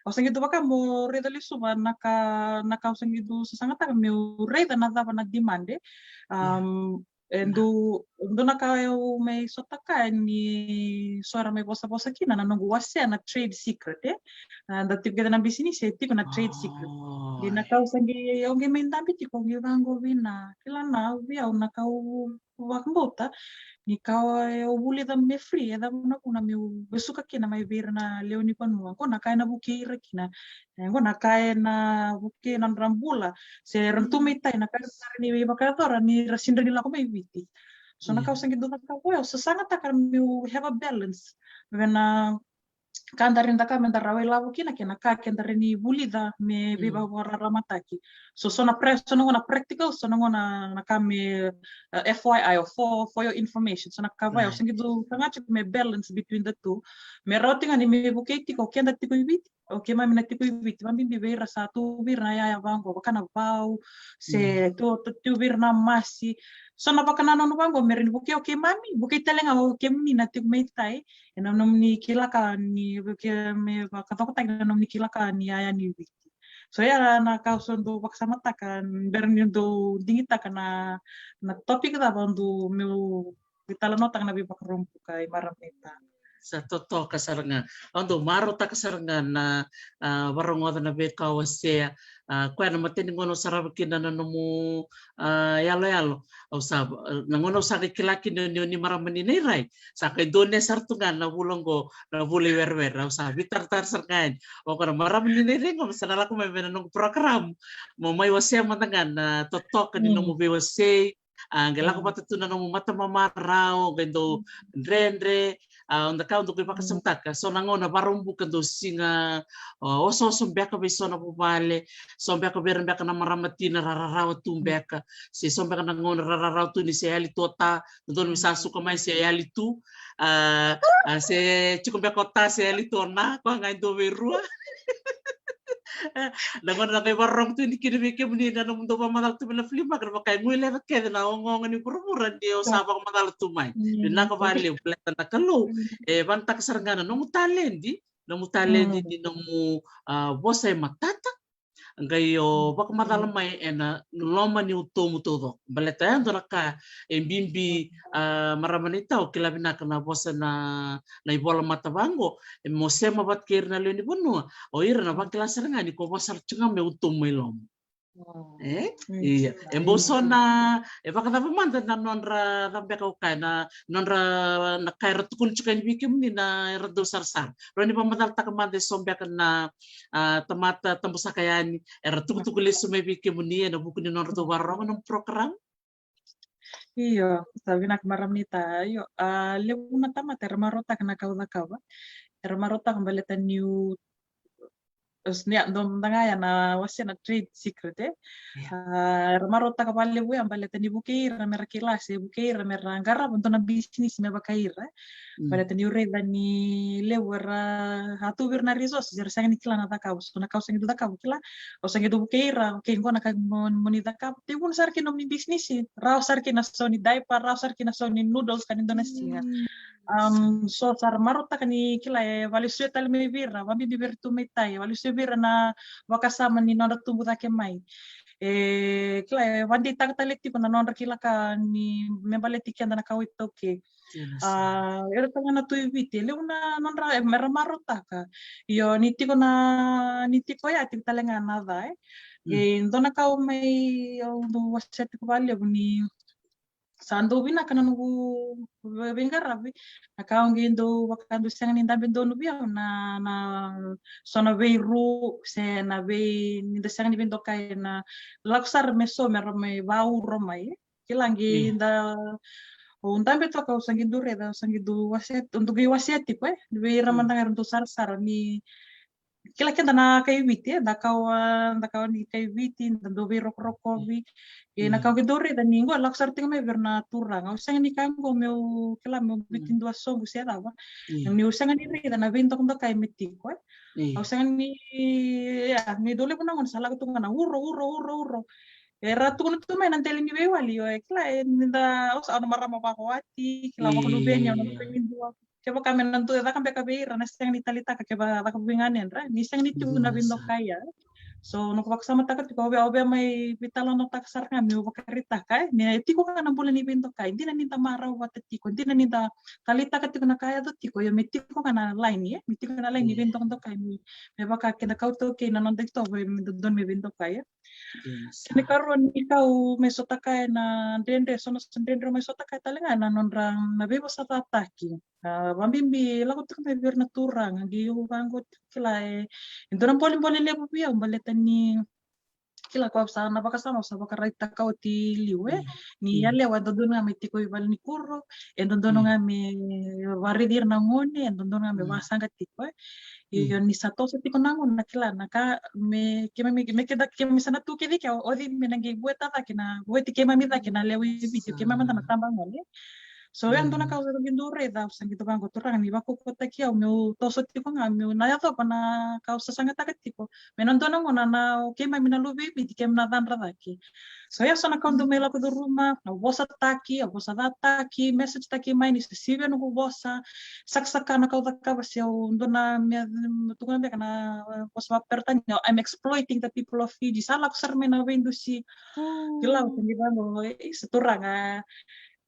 au sa qai dau vaka meu raica lesuva na ka, na ka au sa qai dau sasagataka meu raica na cava na demand. Um, e dau, dau na ka au mai sotaka ni so era mai vosavosa kina na noqu wasea na trade secret, e. A, da tiko kece na bisinisi e tiko na trade secret. Ia na ka au sa qai, au qai mai dabe tiko, au qai vaqo vina, kila na, vei au na ka au vakabauta ni ka au vulica me free, e cava na vuna meu vesuka kina mai vei ira na lewe ni vanua? Qo na ka ena vukei ira kina. E, qo na ka ena vukei nodra bula. Se ra tu mai tai, na ka era na rawa ni vakayacora ni ra sega ni lako mai Viti. So na ka au sa qai dau cakava, au sa sagataka meu have a balance vei na ka da rawa ni cakava me da rawa ilavo kina kei na ka keda rawa ni vulica me veivakararamataki. So so na pra- so na gauna practical, so na gauna na ka me, uh, F Y I, or for, for your information. So na ka vaya au sa qai dau saga tiko me balance between the two, me rawa tiko ga ni me vukei tiko keda tiko i Viti, o keimami na tiko i Viti, vabibi vei ira sa tu vei ira na yaya vaqo, vaka na vau se tu, tu vei ira na masi. So na vakanananu vaqo me rawa ni vukei o keimami, vukei tale ga o kemuni na tiko mai tai, ena nomuni kila ka ni vukei, me vakacokotaki na nomuni kila ka ni yaya ni Viti. So ia na ka au sa dau vakasamataka bera niu dau digitaka na, na topic cava au dau meu veitalanoataka na veivakarobuka i marama ni ta. Sa totoka sara ga. Au dau marautaka sara ga na, ah, vakarogoca na veika o wasea. Ah, koya na imatai ni gauna au sarava kina na nomu, ah, yaloyalo. Au sa, na gauna au sa qai kila kina ni o ni marama ni Nairai, sa qai donu sara tu ga na vula oqo, na vula i Werewere. Au sa veitaratara sara ga yani, o koya na marama ni Nairai qo me sa na lako mai me na noqu program. Mo mai wasea mada ga na totoka ni nomu veiwasei. A qai lako vata tu na nomu matamamarau, qai dau dredre. A, o da ka au dau qai vakasamataka, so na gauna Vakaraubuka dau siga, o, osooso beka vei so na vuvale, so beka vei ira beka na marama tina ra rarawa tu beka, se so beka na gauna ra rarawa tu ni se yali tu o ta, dodonu me sa suka mai se yali tu, a, a, se tiko beka o ta se yali tu o na, koya ga e dua vei rua. Na gauna na qai vakarorogo tu yani kina vei kemuni na nomudou vakamacala tu mai na flea market, na vaka e guileca kece na ogaoga ni vuravura ni o sa vakamacala tu mai. Vinaka vakalevu, baleta na Kalou e vanataka sara ga na nomu taledi, nomu taledi ni nomu, a, vosa e matata, qai o vakamacala mai ena loma ni utomu taucoko. Baleta e dua na ka e bibi, a, marama ni ta, o kila vinaka na vosa na, na ivola mata vaqo, e mo sema vata kei ira na lewe ni vanua, o ira na vakila sara ga ni ko vosa sara tu ga me utomu mai loma. E? Ia. E bau so na, e vakacava mada na nodra, cava beka au kaya, na nodra, na ka era tukuna tiko yani vei kemuni na era dau sarasara. Rawa ni vakamacalataka mada e so beka na, a, tamata tabusaka yani, era tukutuku lesu mai vei kemuni ena vuku ni nodratou vakarorogo na nomu program? Io, sa vinaka marama ni ta. Io, a, levu na tamata era marautaka na ka au cakava. Era marautaka baleta niu, ia, dou mada ga ya na wasea na trade secret, e. A, era marautaka vakalevu ya baleta ni vukei ira mera kila se vukei ira mera qarava dua na bisinisi me vaka ira. Baleta niu raica ni levu era a tu vei ira na resources, era sega ni kila na cakava. So na ka au sa qai dau cakava, kila, au sa qai dau vukei ira, okay, qo na ka mo, mo ni cakava. Tekivu sara kina nomuni bisinisi, rawa sara kina so ni diaper, rawa sara kina so ni noodles ka ni dua na siga. Um, so sa ra marautaka ni kila e vakalesuya tale mai vei ira, vabibi vei ira tu mai tai, e vakalesuya vei ira na vakasama ni nodra tubu cake mai. E, kila, e vakadeitaka tale tiko na nodra kila ka ni me baleti keda na kawa iTaukei. A, era tale ga na tu i Viti, e levu na nodra, e, mera marautaka. Io, ni tiko na, ni tiko ya tiko tale ga na ca, e. E dua na ka au mai, au dau wasea tiko vakalevu ni sa dau vinaka na noqu vei, veiqaravi. Na ka au qai dau vaka dau sega ni dabe donu vei au na, na so na veiru se na vei, ni da sega ni veidokai, na lako sara me so mera mai vauro mai. Kila, qai da, au dabe toka, au sa qai dau raica, au sa qai dau wasea, au dau qai wasea tiko, e, vei ira mada ga era dau sarasara ni kila keda na kai Viti, e, da kawa, da kawa ni kai Viti, da dau veirokorokovi. E, na ka au qai dau raica ni qo e lako sara tiko mai vei ira na turaga. Au sega ni kaya qo meu, kila, meu biuti dua soqu se cava. Niu sega ni raica na veidokadokai me tiko, e. Au sega ni, ia, ni dau levu na gauna sa lako tu ga na uro, uro, uro, uro. Era tukuna tu mai na dela ni veiwali, io, e kila, e, ni da, au sa, au na marama vakawati, kila, vakaluveni, au na marama ni dua. Kevaka me na dua e caka beka vei ira, na sega ni taleitaka kevaka caka vei ganedra, ni sega ni tiko na veidokai ya. So noqu vakasamataka tiko, au via, au via mai veitalanoataka sara ga meu vakaraitaka, e, ni tiko ga na bula ni veidokai. Dina ni da marau vata tiko, dina ni da taleitaka tiko na ka e yaco tiko, io, me tiko ga na laini, e, me tiko na laini ni veidokadokai, me, me vaka keda kau iTaukei na noda itovo, e, me dodonu me veidokai, e. Kena ikarua ni ka au mai sotaka ena dredre, so na dredre au mai sotaka tale ga na nodra na veivosacataki. A, vabibi lako tiko mai vei ira na turaga, qai au vaqo tiko, kila, e, e dua na bolebole levu vei au baleta ni kila ko sa na vakasama sa vakaraitaka oti liu e. Ni yalewa e dodonu ga me tiko i vale ni kuro, e dodonu ga me varaici ira na gone, e dodonu ga me vasaqa tiko e. Io, ni sa toso tiko na gauna, kila na ka me keimami, me keda keimami sa na tu kece ke o oci me na qai vueta cake na, vueti keimami cake na lewe i Viti, keimami mada na tabagone. So e dua na ka au sa qai dau raica, au sa qai dau vaqo, Turaga ni vakaukauataki au meu toso tiko ga, meu na yacova na ka au sasagataka tiko. Me na dua na gauna na o keimami na luve i Viti keimami na cadra cake. So ia so na ka au dau mai lako curuma, au vosataki, au vosacataki, message taki mai ni sa sivia noqu vosa, sakasaka na ka au cakava se au dua na me, tukuna beka na vosa vakaperitania, I'm exploiting the people of Fiji. Sa lako sara mai na veidusi. Kila au sa qai vaqo, e, sa Turaga.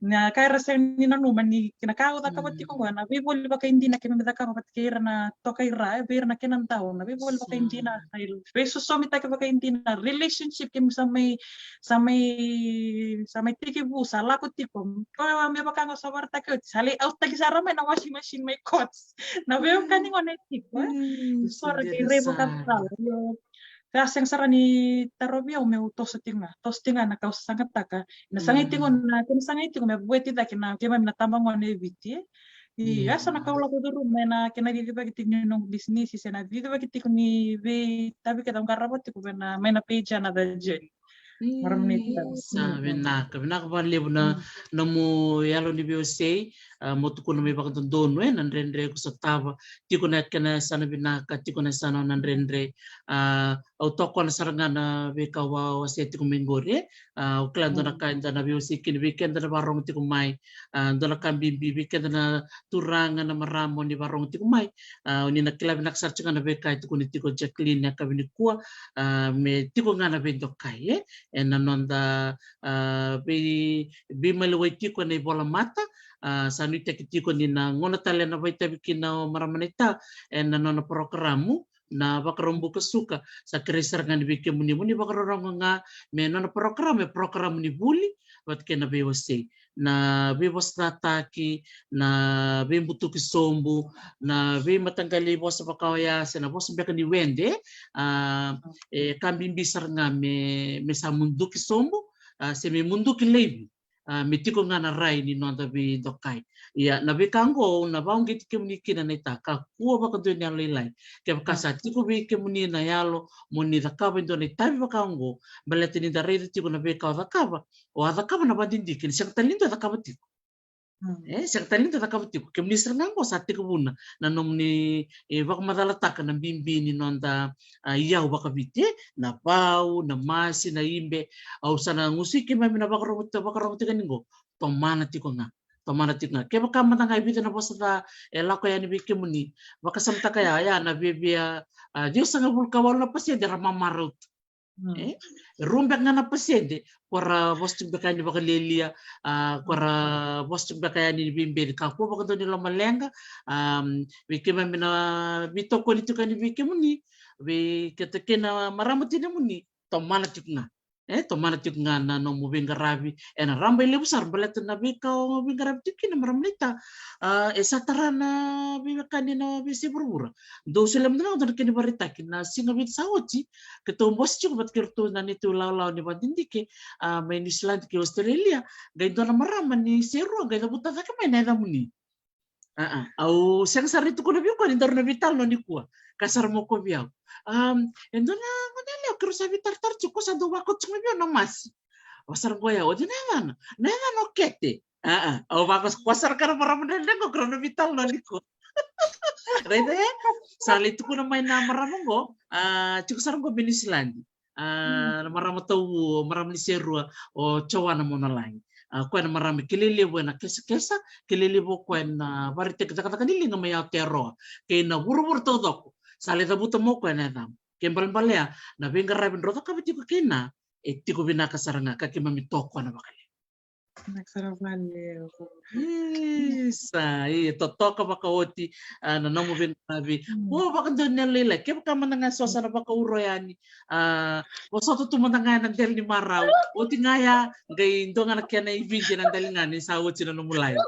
Na ka era sega ni nanuma ni na ka au cakava tiko qo, na veivoli vakaidina keimami cakava vata kei ira na toka i ra, e, vei ira na kena dau, na veivoli vakaidina, na veisosomitaki vakaidina, relationship keimami sa mai, sa mai, sa mai tekivu, sa lako tiko. Ko me vaka qo sa vakaraitaki oti, sa lai out taki sara mai na washing machine mai Courts. Na veiwekani gone tiko e. Sora kei raivo ka sala. Io. Ka sega sara ni tarovi au meu toso tiko ga, toso tiko ga na ka au sasagataka. Na sagai tiko na, kena sagai tiko me vueti cake na keimami na tabagone e Viti e. Ia sa na ka au lako curuma ena kena cicivaki tiko ni noqu bisinisi se na cicivaki tiko ni veitavi kece au qarava tiko vei na, mai na page Another Journey. Sa vinaka, vinaka vakalevu na nomu yalo ni veiwasei. A, mo tukuna mai vakadodonu e na dredre ko sotava tiko na kena yasana vinaka, tiko na yasana na dredre. A, au tokona sara ga na veika au wasea tiko mai qori e. A, au kila dua na ka eda na veiwasei kina vei keda na vakarogo tiko mai. A, dua na ka bibi vei keda na turaga na marama o ni vakarogo tiko mai. A, o ni na kila vinaka sara tiko ga na veika e tukuna tiko o Jacqueline yakavi nikua. A, me tiko ga na veidokai e, ena noda, a, vei, veimaliwai tiko ena ivolamata. A, sa nuitaki tiko ni na gauna tale ena vakaitavi kina o marama naita ena nona parokaramu na Vakaraubuka Suka. Sa kerei sara ga ni vei kemuni mo ni vakarorogo ga me nona parokaramu, e parokaramu ni vuli vata kei na veiwasei, na veivosacataki, na veibutuki sobu, na veimataqali vosa vaka oya se na vosa beka ni wede. A, e ka bibi sara ga me, me sa muduki sobu, a, se me muduki laivi. A, me tiko ga na rai ni noda veidokai. Ia na veika oqo au na vakauqeti kemuni kina naita, kakua vakadua ni yalolailai. Kevaka sa tiko vei kemuni na yalo mo ni cakava e dua na itavi vaka oqo, baleta ni da raica tiko na veika o cakava, o a cakava na vakadidike ni sega tale ni dua e cakava tiko. E sega tale ni dua e cakava tiko. Kemuni sara ga oqo sa tekivuna na nomuni, e, vakamacalataka na bibi ni noda, a, iyau vakaviti e, na vau, na masi, na ibe. Au sa na gusui keimami na vakarogo, vakarogo tiko yani qo, tomana tiko ga. Tomana tiko ga. Kevaka mada ga e vica na vosa ca e lako yani vei kemuni, vakasamataka ya, ya na viavia, a, ciwasagavulu ka walu na pasede era mamarau tu. E rua beka ga na pasede ko ra vosa tiko beka yani vakalialia, a, ko ra vosa tiko beka yani ni veibeci. Kakua vakadua ni lomaleqa. A, vei keimami na veitokoni tiko yani vei kemuni, vei keda kei na marama tinamuni, tomana tiko ga. E tomana tiko ga na nomu veiqaravi ena rabailevu sara, baleta na veika o veiqaravi tiko kina marama naita, a, e sa tara na veiwekani na veisei vuravura. Dou solia mada ga dua na kena ivakaraitaki, na siga vica sa oti keitou bose tiko vata kei ratou na neitou ilawalawa ni vakadidike, a, mai Niusiladi kei Australia. Qai dua na marama ni Serua qai cavuta cake mai na yacamuni. A, a, au sega sara ni tukuna vei koya ni daru na veitalanoa nikua. Ka sara mo kovi au. Am, e dua na gone yalewa keirau sa veitaratara tiko, ko sa dau vakauta tiko mai vei au na masi. Au sara qo ya, o cei na yacana? Na yacana o Kete. A, a, au vaka, ko sara ka na marama dredre qo keirau na veitalanoa nikua. Raica e? Sa lai tukuna mai na marama qo, a, tiko sara qo mai Niusiladi. A, na marama tau, marama ni Serua, o Joana Monalagi. A, koya na marama kilai levu ena kesakesa, kilai levu o koya ena vakaraitaki cakacaka ni liga mai Aotearoa kei na vuravura taucoko. Sa lai cavuta mai o koya na yacana. Kena ibalebale ya, na veiqaravi drau cakava tiko kei na, e tiko vinaka sara ga ka keimami tokona vakalevu. Vinaka sara vakalevu. Isa, e totoka vakaoti, a, na nomu veiqaravi. Ko vakadua ni yalolailai, kevaka mada ga so sa na vakauro yani, a, vosota tu mada ga ena dela ni marau. Oti ga ya, qai dua ga na kena ividi ena dela ga ni sa oti na nomu live.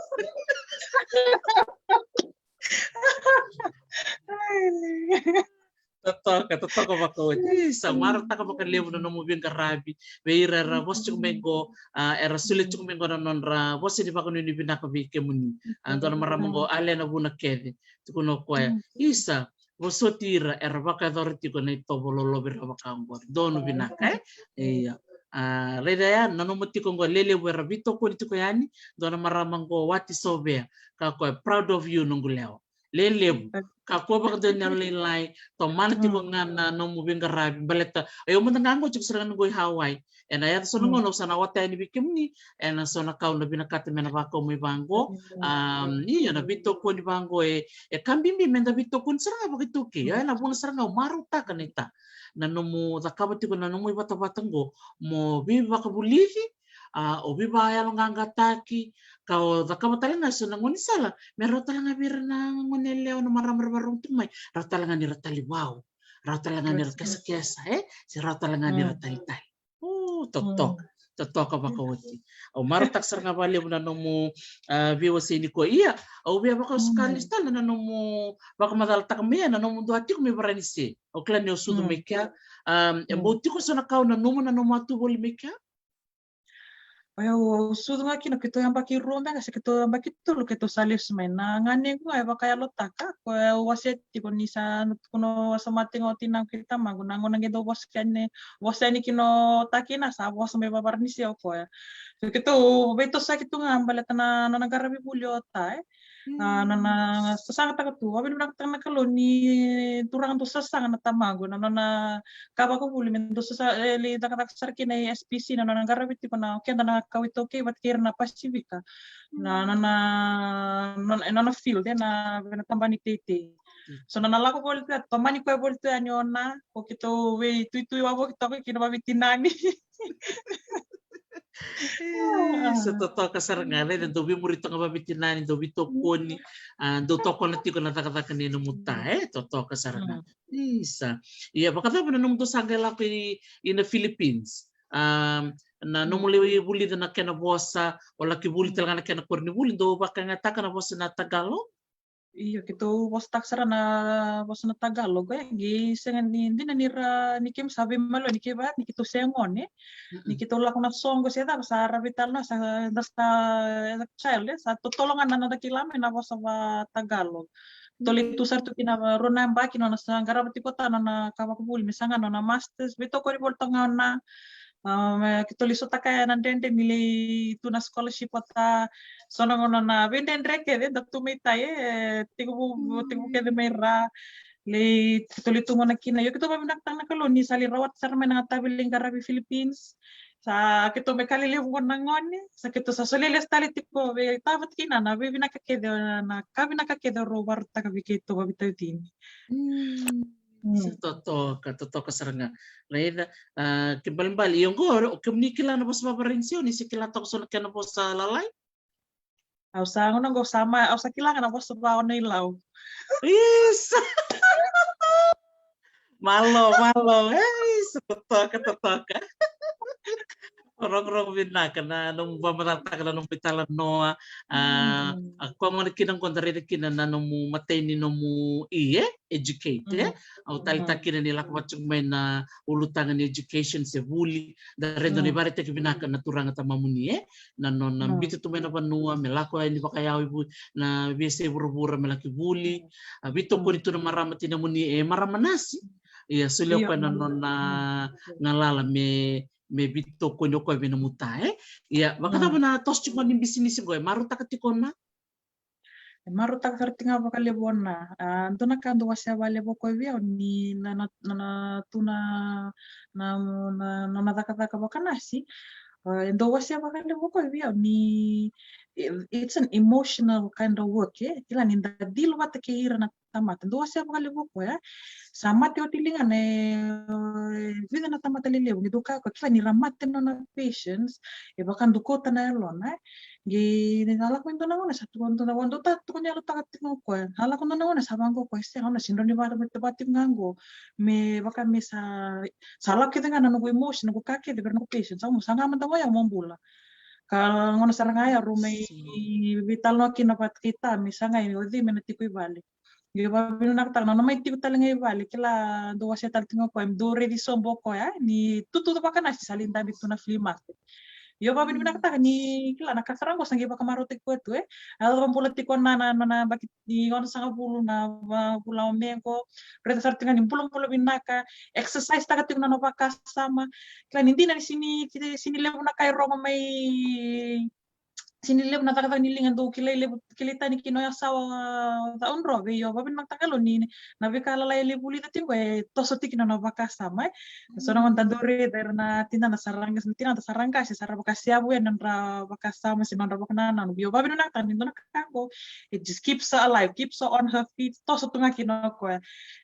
Totoka, totoka vakaoti. Isa, marautaka vakalevu na nomu veiqaravi vei ira era vosa tiko mai qo, a, era solia tiko mai qo na nodra vosa ni vakanuinui vinaka vei kemuni. A, dua na marama qo, Alena Vunakece, tukuna o koya, isa, vosoti ira era vakayacora tiko na itovo lolovi ra vaka oqori. Donu vinaka, e? Ia. A, raica ya, nanuma tiko qo, lelevu era veitokoni tiko yani. Dua na marama qo, Wati Sovea, ka koya, proud of you, noqu lewa. Lelevu. Kakua vakadua ni yalo lailai, tomana tiko ga na nomu veiqaravi, baleta o yau mada ga qo tiko sara ga ni qo i Hawaii. Ena yaco so na gauna au sa na ota yani vei kemuni ena so na ka au na vinakata me na vakau mai vaqo. Am, io, na veitokoni vaqo e, e ka bibi me da veitokoni sara ga vakaiTaukei. Io, ena vuna sara ga au marautaka na ita, na nomu cakava tiko na nomu ivatavata qo mo veivakavulici, a, o veivakayaloqaqataki, ka o cakava tale ga so na gaunisala me rawa tale ga vei ira na gone yalewa, na marama ra vakarorogo tiko mai, rawa tale ga ni ra talivau, rawa tale ga ni ra kesakesa, e? Se rawa tale ga ni ra talitali. O, totoka, totoka vakaoti. Au marautaka sara ga vakalevu na nomu, a, veiwasei nikua. Ia, au via vakasuka lesu tale na nomu vakamacalataka mai ya na nomu dua tiko mai Varanise. Au kila ni o sucu mai kea. Am, e bau tiko so na ka o nanuma na nomu a tu voli mai kea? O yau, au sucu ga kina keitou yabaki rua beka se keitou yabaki tolu keitou sa lesu mai. Na ganequ ga e vakayalotaka, koya au wasea tiko ni sa na tukuna o sa mate ga o tinaqu kei tamaqu, na gauna qai dau vosa kina, vosa yani kina o ta kina, sa vosa mai vaVaranise o koya. So keitou veitosoyaki tu ga baleta na nona qaravi vuli o ta, e. A, nona sasagataka tu, au vinavinakataka na Kalou ni turaga dau sasaga na tamaqu, na nona ka vakavuli me dau sasa, e, lai cakacaka sara kina i S P C, na nona qaravi tiko na o keda na kawa iTaukei vata kei ira na Pasifika. Na nona, nona, e nona field, e, na vei na tabana ni teitei. So nona lako voli tu ya, tomani koya voli tu yani o Na, ko keitou veituitui wavoki toka kina vaveitinani. Isa, totoka sara ga, raica, dau veimuri toka vaveitinani, dau veitokoni, a, dau tokona tiko na cakacaka ni nomu ta, e, totoka sara ga. Isa. Ia, vakacava na nomudou sa qai lako i, i na Philippines? A, na nomu lai vulica na kena vosa, o laki vuli tale ga na kena koronivuli, dou vakayagataka na vosa na Tagalog? Io, keitou vosataka sara na vosa na Tagalog, e, qai sega ni dina ni ra, ni keimami sa veimaliwai ni keitou, ni keitou se gone. Ni keitou lako na soqo se cava sa ra veitalanoa, sa, da sa, as a child, e, sa totolo ga na noda kila mai na vosa va Tagalog. Keitou lai tu sara tu kina rua na yabaki, nona sa qarava tiko o ta nona ka vakavuli me saga nona masters, veitokoni voli toka ga o Na. A, me keitou lai sotaka ya na dredre ni lai tu na scholarship o ta, so na gauna na veidredre kece da tu mai tai, e, tekivu, tekivu kece mai ra. Lai keitou lai tu gona kina. Io, keitou vakavinakataka na Kalou ni sa lai rawata sara mai na gatavi lai qaravi Philippines. Sa keitou mai ka lelevu gona na gone, sa keitou sa solia lesu tale tiko vei ta vata kei Na na veivinaka kece, na ka vinaka kece rau vakarautaka vei keitou vakaveitacini. Sa totoka, totoka sara ga. Raica, a, kena ibalebale, ia oqo, o kemuni kila na vosa vaVaranise, o ni se kila toka so na kena vosa lalai? Au sa, gauna oqo sa mai, au sa kila ga na vosa va Ono i Lau. Isa. Malo, malo. E, isa, totoka, totoka. Rogorogo vinaka na nomu vakamacalataka na nomu italanoa. A, a, koya gona kina qo da raica kina na nomu imatai ni nomu i, e, educate, e? Au taleitaka kina ni lako vata tiko mai na ulutaga ni education se vuli, da raica na ivakaraitaki vinaka na turaga tamamuni, e? Na nona biuta tu mai na vanua me lako yani vakayawa i vu, na veiyasai vuravura me laki vuli. A, veitokoni tu na marama tinamuni, e, marama nasi. Ia, solia o koya na nona galala me me veitokoni o koya vei nomu ta, e? Ia, vakacava na toso tiko ni bisinisi qo, e marautaka tiko Na? E marautaka sara tiko ga vakalevu o Na. A, dua na ka dau wasea vakalevu o koya vei au ni na, na, na, na tu na, na, na, nona cakacaka vakanasi. A, e dau wasea vakalevu o koya vei au ni, i, it's an emotional kind of work, e? Kila ni da deal vata kei ira na tamata. Dau wasea vakalevu o koya. Sa mate oti ligana e, e vica na tamata lelevu. Qai dau kaya o koya, kila ni ra mate nona patience, e vaka dau kauta na yalona, e. Qai ni na lako mai dua na gauna, sa tukuna dua na gauna, dau ta tukuna ni yalotaka tiko o koya. Na lako dua na gauna, sa vaqo o koya, sega, au na sega ni rawa ni vaka, vaka tiko ga qo. Me vaka me sa, sa lako kece ga na noqu emotion, noqu ka kece vei ira noqu patience. Au mo saga mada ga o yau mo bula. Ka gauna sara ga ya rau mai veitalanoa kina vata kei Ta me saga, o cei me na tiko i vale. Io, vakavinavinakataka na nona mai tiko tale ga i vale, kila dou wasea tale tiko ga o koya, me dou raici sobu o koya, ni tutu vakanasi sa lai dabe tu na flea market. Io, vakavinavinakataka ni kila na ka sara qo sa qai vakamarautaki koya tu, e. A yacova bula tiko na, na, na, na baki ni onosagavulu na va-, vula o Me qo, raica sara tiko ga ni bulabula vinaka, exercise taka tiko na nona vakasama. Kila ni dina ni sini, sini levu na ka e rogo mai, sini levu na cakacaka ni liga dou kilai levu, kilai tani kina o ya sa o, a, caudrove. Io, vakavinavinakataka lo ni na veika lalai e lai vulica tiko e toso tiko na nona vakasama, e. So na gauna da dau raica era na tinada sa ra qase, na tinada sa ra qase, sa ra vakaseavu yani na nodra vakasama se na nodra vakanananu. Io, vakavinavinakataka ni dua na ka qo, it just keeps her alive, keeps her on her feet, toso tu ga kina o koya.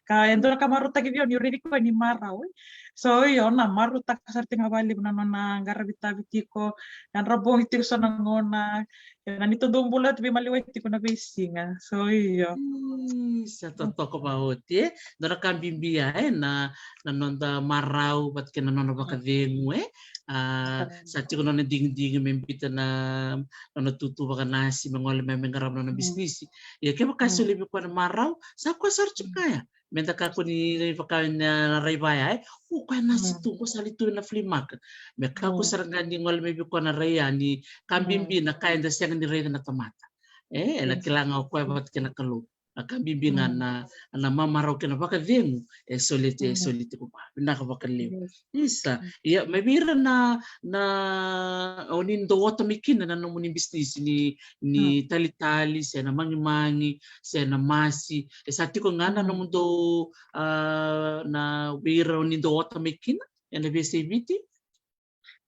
Ka e dua na ka marautaki vei au niu raici koya ni marau, e. So io, na marautaka sara tiko ga vakalevu na nona qaravi tavi tiko, yadra bogi tiko so na gauna, e, na neitou dau bula tu veimaliwai tiko na veisiga. So io. Mm, sa totoka vakaoti, e. Dua na ka bibi ya, e, na, na noda marau vata kei na nona vakacegu, e. A, sa tiko na nona digidigi me biuta na nona tutu vakanasi, me gole mai me qarava na nona bisinisi. Ia kevaka e solia vei koya na marau, sa koya sara tiko ga ya. Meda kakua ni vaka na rai vaya, e. O koya nasi tu, o koya sa lai tu ena flea market. Me kakua sara ga ni gole mai vei koya na rai ya, ni ka bibi na ka eda sega ni raica na tamata. E, ena kila ga o koya vata kei na Kalou. Na ka bibi ga na, na mamarau kei na vakacegu e soli, e soli tiko vua. Vinaka vakalevu. Isa, ia, mai vei ira na, na, o ni dau ota mai kina na nomuni bisinisi ni, ni talitali, se na magimagi, se na masi, e sa tiko ga na nomudou, a, na vei ira o ni dau ota mai kina ena veiyasai Viti?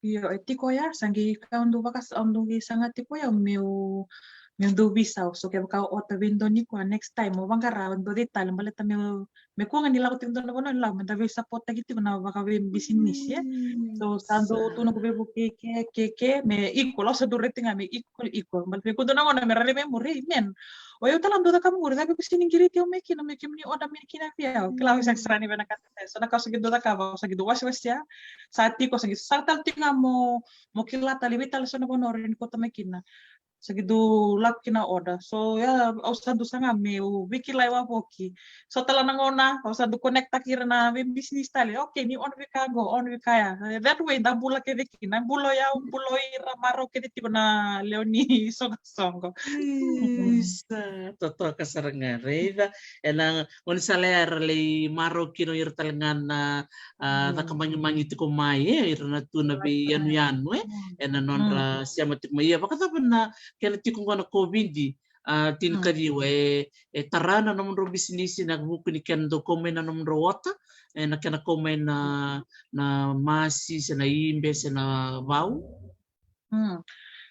Io, e tiko ya, sa qai ka au dau vaka, au dau qai saga tiko ya, meu, meu dau veisau. So kevaka o ota vei dua nikua, next time o vaqara, o dau cei tale, baleta meu, me kua ga ni lako tiko dua na vanua ni lako, meda veisapotaki tiko na vakaveibisinisi, e. So sa dau tu noqu veivukei ke, ke, ke, me equal, au sa dau raica ga me equal, equal. Baleta me kua dua na gauna me ra lai mai muri, men. O yau tale au dau caka muri, cava ko sini qiriti au mai kina, me kemuni oda mai kina vei au. Kila au sa sara ni vinakata. So na ka au sa qai dau cakava, au sa qai dau wasewasea. Sa tiko, sa qai saga tale tiko ga mo, mo kila tale vei tale so na vanua o rawa ni kauta mai kina. Sa qai dau lako kina oda. So ya, au sa dau saga meu veikilai wavoki. So tale na gauna au sa dau connect-taki ira na veibisinisi tale. Okay, ni on vei ka qo, on vei ka ya. That way da bula kece kina, bula o yau, bula o ira, marau kece tiko na lewe ni soqosoqo. Isa, totoka sara ga, raica. Ena gaunisala ya era lai marau kina o ira tale ga na, a, caka magimagi tiko mai, e, ira na tu na veiyanuyanu, e, ena nodra sema tiko mai. Ia, vakacava na kena tiko qo na COVID, a, tinikaciwa, e, e tara na nomudrau bisinisi ena vuku ni kena dau kau mai na nomudrau ota, e, na kena kau mai na, na masi, se na ibe, se na vau? Mm.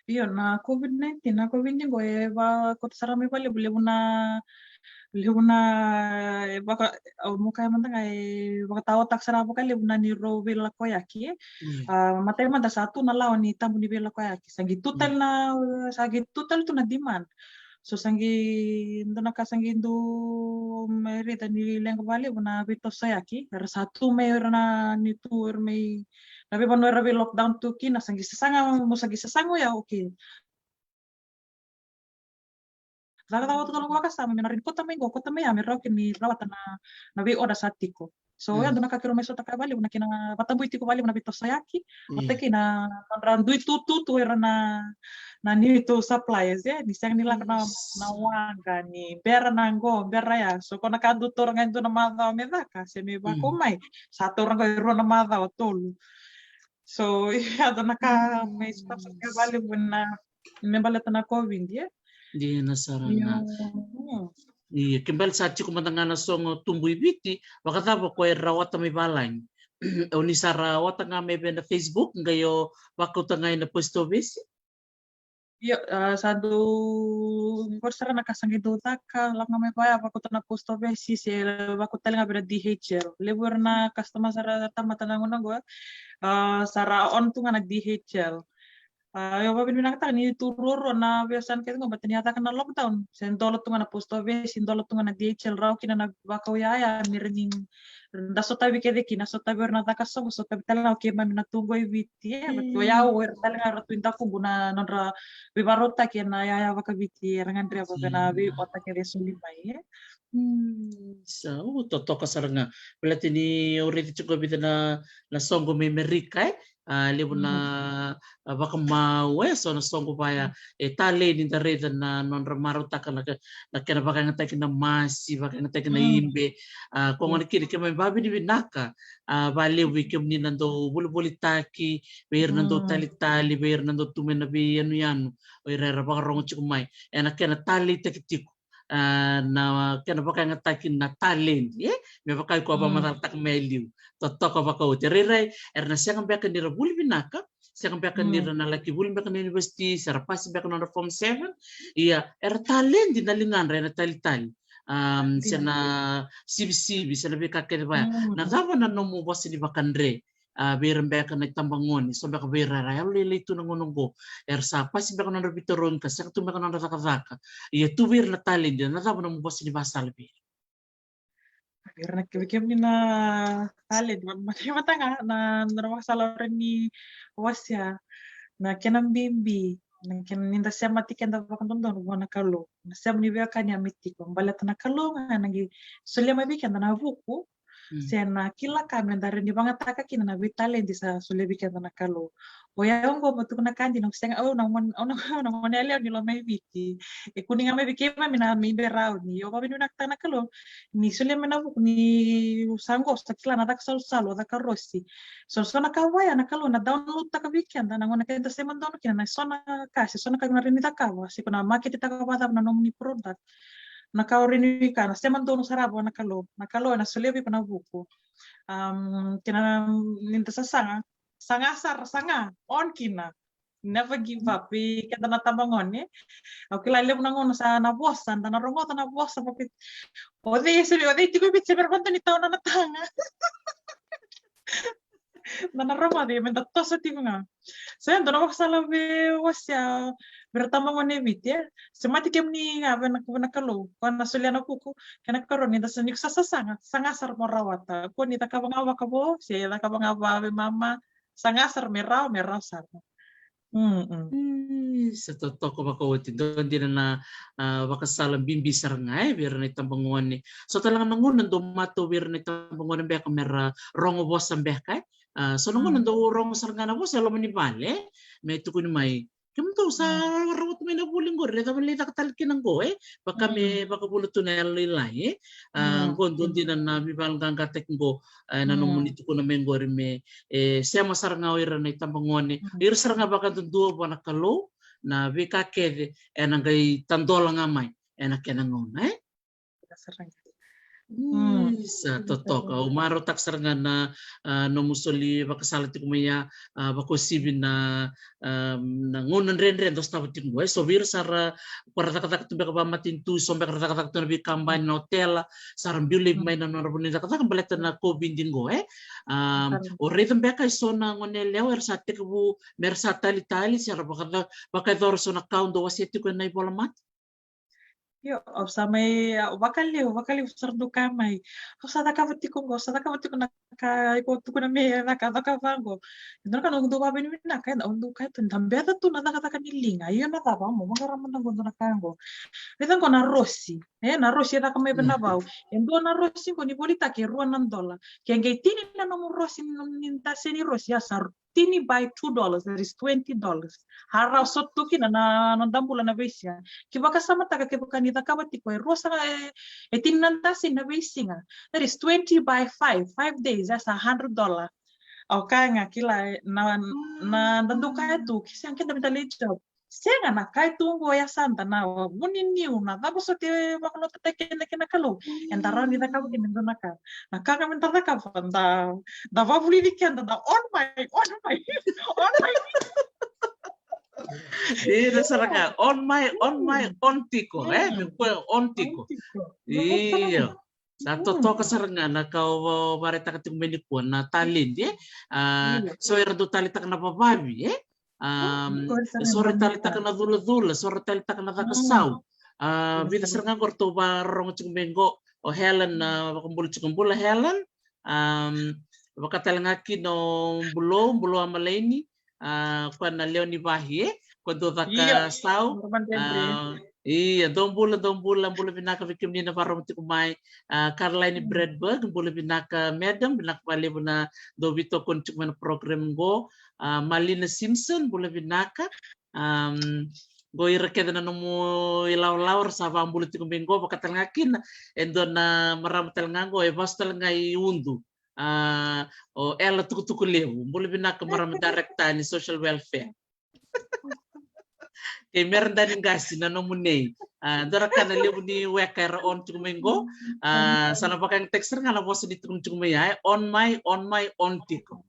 Io, na COVID nineteen, na COVID qo e vakauta sara mai vakalevu, levu na, levu na, e vaka, au mo kaya mada ga, e vakataotaka sara vakalevu na neirau veilakoyaki, e. Mm. A, matai mada sa tu na lawa ni tabu ni veilakoyaki. Sa qai tu tale na, sa qai tu tale tu na demand. So sa qai, dua na ka sa qai dau mai raica ni leqa vakalevu na veitosoyaki. Era sa tu mai ira na, ni tu ira mai na veivanua era vei lockdown tu kina, sa qai sasaga, mo sa qai sasaga o yau, okay. Cakacaka vata tale ga vakasama me na rawa ni kauta mai qo, kauta mai ya, me rawa kina ni rawata na, na vei order sa tiko. So ya dua na ka keirau mai sotaka vakalevu na kena vakatabui tiko vakalevu na veitosoyaki. Vata kei na nodra dui tututu era na, na neitou suppliers, e, ni sega ni lako na, na waqa, ni bera na qo, bera ya. So ko na ka dau taura ga e dua na macawa me caka, se me vakau mai, sa taura ga e rua na macawa, tolu. So ya dua na ka mai sotaka vakalevu na, me baleta na COVID, e. Dina sara ga. Io, ke baleta sa tiko mada ga na sogo tubu i Viti, vakacava ko era rawata mai valagi? O ni sa rawata ga mai vei na Facebook, qai o vakauta ga ina post office? Io, a, sa dau, qori sara na ka sa qai dau caka, lako ga mai vaya, vakauta na post office, se vakauta tale ga vei na D H L. Levu era na customer sara tamata na gauna qo, a, sa ra on tu ga na D H L. A, io, vakavinavinakataka ni tu ruarua na veiyasana kece qo, baleta ni a caka na lockdown. Se dola tu ga na post office, dola tu ga na D H L, rawa kina na vakau yaya, me rawa ni da sotavi kece kina, sotavi ira na caka soqo, sotavi tale ga o keimami na tu qo i Viti, e. Baleta o yau, o ira tale ga era tu i dakuqu na nodra veivakarautaki ena yaya vakaviti era gadreva vei na veiota kece e soli mai, e. Mm, sa, o, totoka sara ga. Baleta ni au raica tiko vica na, na soqo mai Merika, e? A, levu na, a, vakamau, e, so na soqo vaya, e, taledi da raica na nodra marautaka na ke-, na kena vakayagataki na masi, vakayagataki na ibe. A, ko gona kina keimami vavinavinaka, a, valevu i kemuni na dau volivolitaki, vei ira na dau talitali, vei ira na dau tu mai na veiyanuyanu, o ira era vakarogo tiko mai. E na kena taleitaki tiko. A, na kena vakayagataki na taledi, e? Me vaka iko a vakamacalataka mai e liu. Totoka vakaoti. Rairai, era na sega beka ni ra vuli vinaka, sega beka ni ra na laki vuli beka na university, se ra pasi beka na nodra form seven. Ia, era taledi na ligadra e na talitali. A, se na sivisivi, se na veika kece vaya. Na cava na nomu vosa ni vakadre? A, vei ira beka na itabagone, so beka vei ira era yalolailai tu na gauna oqo, era sa pasi beka na nodra veitarogi ka sega tu beka na nodra cakacaka. Ia tu vei ira na taledi, na cava na nomu vosa ni vakasala vei ira? Vei ira na kevekeve ni na taledi, ma-, ma-, mata ga na, na nodra vakasala au rawa ni wasea, na kena bibi, na kena ni da semati keda vakadodonu vua na Kalou. Na sema ni veiwekani a mai tiko, baleta na Kalou ga na qai solia mai vei keda na vuku, se na kila ka me da rawa ni vagataka kina na veitaledi sa solia vei keda na Kalou. O yau oqo mo tukuna ka dina, au sega, au na gone, au na, au na gone yalewa ni loma i Viti. E kune ga mai vei keimami na ibe rauni. Au vavinavinakataka na Kalou ni solia mai na vuku ni sa qo sa kila na caka salusalu, caka rosi. So, so na ka vaya na Kalou na download taka vei keda na gauna keda sema donu kina na so na ka se so na ka na rawa ni cakava. Se ko na market taka vakacava na nomuni product. Na ka o rawa ni ka na sema donu sara vua na Kalou. Na Kalou ena solia vei iko na vuku. Am, kena ni da sasaga, saga sara, saga, on kina. Never give up. I keda na tabagone. Au kila levu na gauna sa na vosa, da na rogoca na vosa, vaka, o cei se, o cei tiko i Viti se bera vakadua ni tauna na taga. Da na rogoca, me da toso tiko ga. So e dua na vakasala vei wasea vei ira tabagone e Viti, e? Semati kemuni ga vei na, vei na Kalou, ko na solia na vuku. Kena karua ni da sa, ni ko sa sasaga, saga sara mo rawata. Ko ni cakava ga vakavo, se cakava ga vaveimama, saga sara me rawa, me rawa sara. Mm, mm. Ii, sa totoka vakaoti. Dua dina na, a, vakasala bibi sara ga, e, vei ira na itabagone. So tale ga na gauna dau matau vei ira na itabagone beka me ra rogo vosa beka, e. A, so na gauna dau rogo sara ga na vosa e loma ni vale, e. Me tukuni mai, kemudou sa rawata mai na vuli qori, e cava lai caka tale kina qo, e? Vaka me vakavuna tu na yalolailai, e? A, qo dua dina na veivakayaloqaqataki qo, e, na nomuni tukuna mai qori me, e, sema sara ga o ira na itabagone, ira sara ga vakadudua vua na Kalou, na veika kece ena qai tadola ga mai ena kena gauna, e? Sa totoka. Au marautaka sara ga na, a, nomu soli vakasala tiko mai ya, a, vakauasivi na, a, na gauna dredre da sotava tiko qo, e. So vei ira sara ko ra cakacaka tu beka vakamatanitu, so beka ra cakacaka tu na veikabani, na otela, sa ra biu laivi mai na nodra vanua ni cakacaka baleta na COVID qo, e. A, o raica beka e so na gone yalewa era sa tekivu me ra sa talitali, se ra vaka, vakayacora so na ka au dau wasea tiko ena ivolamata. Io, au sa mai, au vakaliu, vakaliu sara dau kaya mai. Au sa cakava tiko qo, au sa cakava tiko na ka iko tukuna me caka, cakava qo. E dua na ka au dau vavinavinaka, au dau kaya tu, da beca tu na cakacaka ni liga. Io na cava, mo vaqara mada qo dua na ka qo. Raica qo na rosi, e, na rosi e caka mai vei na vau. E dua na rosi qo ni volitaki e rua na dola. Ke qai tini na nomu rosi ni, ni daseni rosi, ya sa tini by two dollars, that is twenty dollars. Hara so tu kina na, na noda bula na veisiga. Ki vakasamataka kevaka ni cakava tiko e rua sa, e, e tini na daseni na veisiga, that is twenty by five, five days, that's a hundred dollar. Au kaya ga kila, e, na, na da dau kaya tu, ke sega, keda me da lai job. Sega, na ka e tu qo e yasada, na vuniniu, na cava soti e vakalotutaki keda kei na Kalou. Eda rawa ni cakava kina e dua na ka. Na ka ga me da cakava, da, da vavulici keda, da on mai, on mai, on mai. Ira sara ga, on mai, on mai, on tiko, e? Me kua on tiko. Io. Sa totoka sara ga na ka o va-, vakaraitaka tiko mai nikua, na taledi, e? A, so era dau taleitaka na vavavi, e? A, so era taleitaka na culacula, so era taleitaka na cakasau. A, vica sara ga qo ratou vakarorogo tiko mai qo, o Helen, a, vakabula tiko, bula Helen. A, vaka tale ga kina o Bulou, Bulou Amalaini, a, koya na lewe ni vahi, e? Koya dau cakasau. A, Ia, dou bula, dou bula, bula vinaka vei kemuni na vakarorogo tiko mai. A, Caroline Bradburg, bula vinaka madam, vinaka vakalevu na dou veitokoni tiko mai na program qo. A, Malina Simpson, bula vinaka. Am, qo ira kece na nomu ilawalawa ra sa vakabula tiko mai qo, vaka tale ga kina e dua na marama tale ga qo, e vasu tale ga i Udu. A, o Ela Tukutuku Levu, bula vinaka marama director ni social welfare. Kei Mera Dani Qasi na nomu nei. A, dua na ka na levu ni weka era on tiko mai qo. A, sa na vakayagataki sara ga na vosa ni tukuni tiko mai ya, e on mai, on mai, on tiko.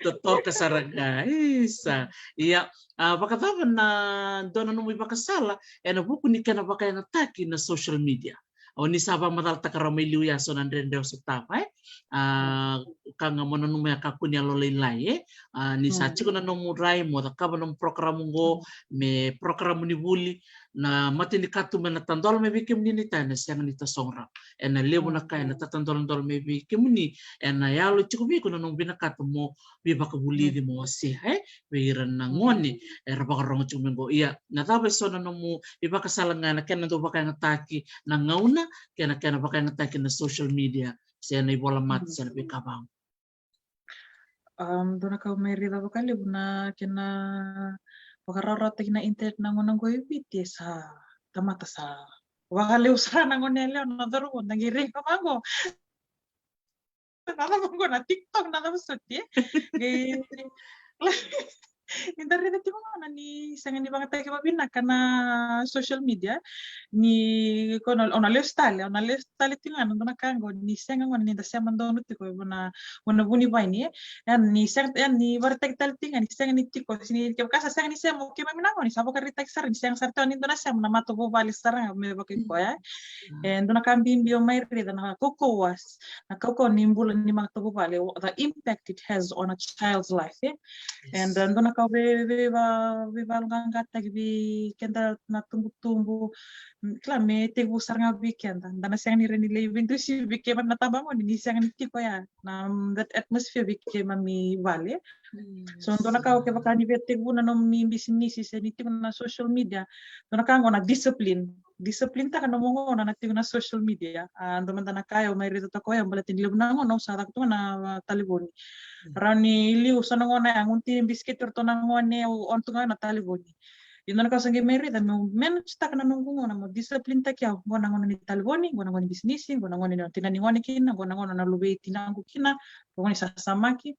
Totoka sara ga. Isa. Ia, a, vakacava na dua na nomu ivakasala ena vuku ni kena vakayagataki na social media? O ni sa vakamacalataka rawa mai liu ya so na dredre o sotava, e? A, ka ga mo nanuma ya, kakua ni yalolailai, e? A, ni sa tiko na nomu rai mo cakava nomu program qo, me program ni vuli, na mata ni katuba ena tadola mai vei kemuni na itau, ena sega ni tasogo rawa. Ena levu na ka ena tatadoladola mai vei kemuni, ena yalo tiko vei iko na nomu vinakata mo veivakavulici, mo wasea, e? Vei ira na gone era vakarorogo tiko mai qo. Ia, na cava e so na nomu ivakasala ga ena kena dau vakayagataki na gauna kei na kena vakayagataki na social media, se na ivolamata, se na veika vaqo? Am, dua na ka au mai raica vakalevu na kena vakarawarawataki na internet na gauna qo e Viti, e sa tamata sa vakalevu sara na gone yalewa, na cauravou, da qai raica vaqo. Na cava qo, na TikTok, na cava soti, e? Qai ni da raica tiko gona ni sega ni vakayagataki vavinaka na social media, ni ko na, o na lesu tale, o na lesu tale tiko ga na dua na ka qo, ni sega gona ni da sema donu tiko ena, ena vunivaini, e? Ia ni sega, ia ni vakaraitaki tale tiko ga ni sega ni tiko, se ni kevaka sa sega ni sema o keimami na gone, sa vakaraitaki sara ni sega sara tiko ni dua na sema na matavuvale sara ga me vakaikoya. E dua na ka bibi au mai raica na kaukauwa, na kaukauwa ni bula ni matavuvale, the impact it has on a child's life, e? And, uh, dua na ka au vei, vei, vei, veivakayaloqaqataki vei keda na tubutubu, mm, kila me tekivu sara ga vei keda. Da na sega ni rawa ni lai veidusi vei keimami na tabagone ni sega ni tiko ya na, mm, that atmosphere vei keimami vale. So dua na ka, kevaka ni via tekivu na nomuni bisinisi se ni tiko na social media, dua na ka qo na discipline. Discipline taka na nomu gauna na tiko na social media. A, dua mada na ka au mai raitaka o yau, baleta ni levu na gauna au sa caka tu ga na, a, talevoni. Rawa ni liu so na gauna ya, gunu tini bisikete o ratou na gone, au on tu ga na talevoni. Ia dua na ka au sa qai mai raica meu manage taka na noqu gauna, meu discipline taki au. Qo na gauna ni talevoni, qo na gauna ni bisinisi, qo na gauna ni tinani gone kina, qo na gauna na luvei tinaqu kina, qo na gauna ni sasamaki.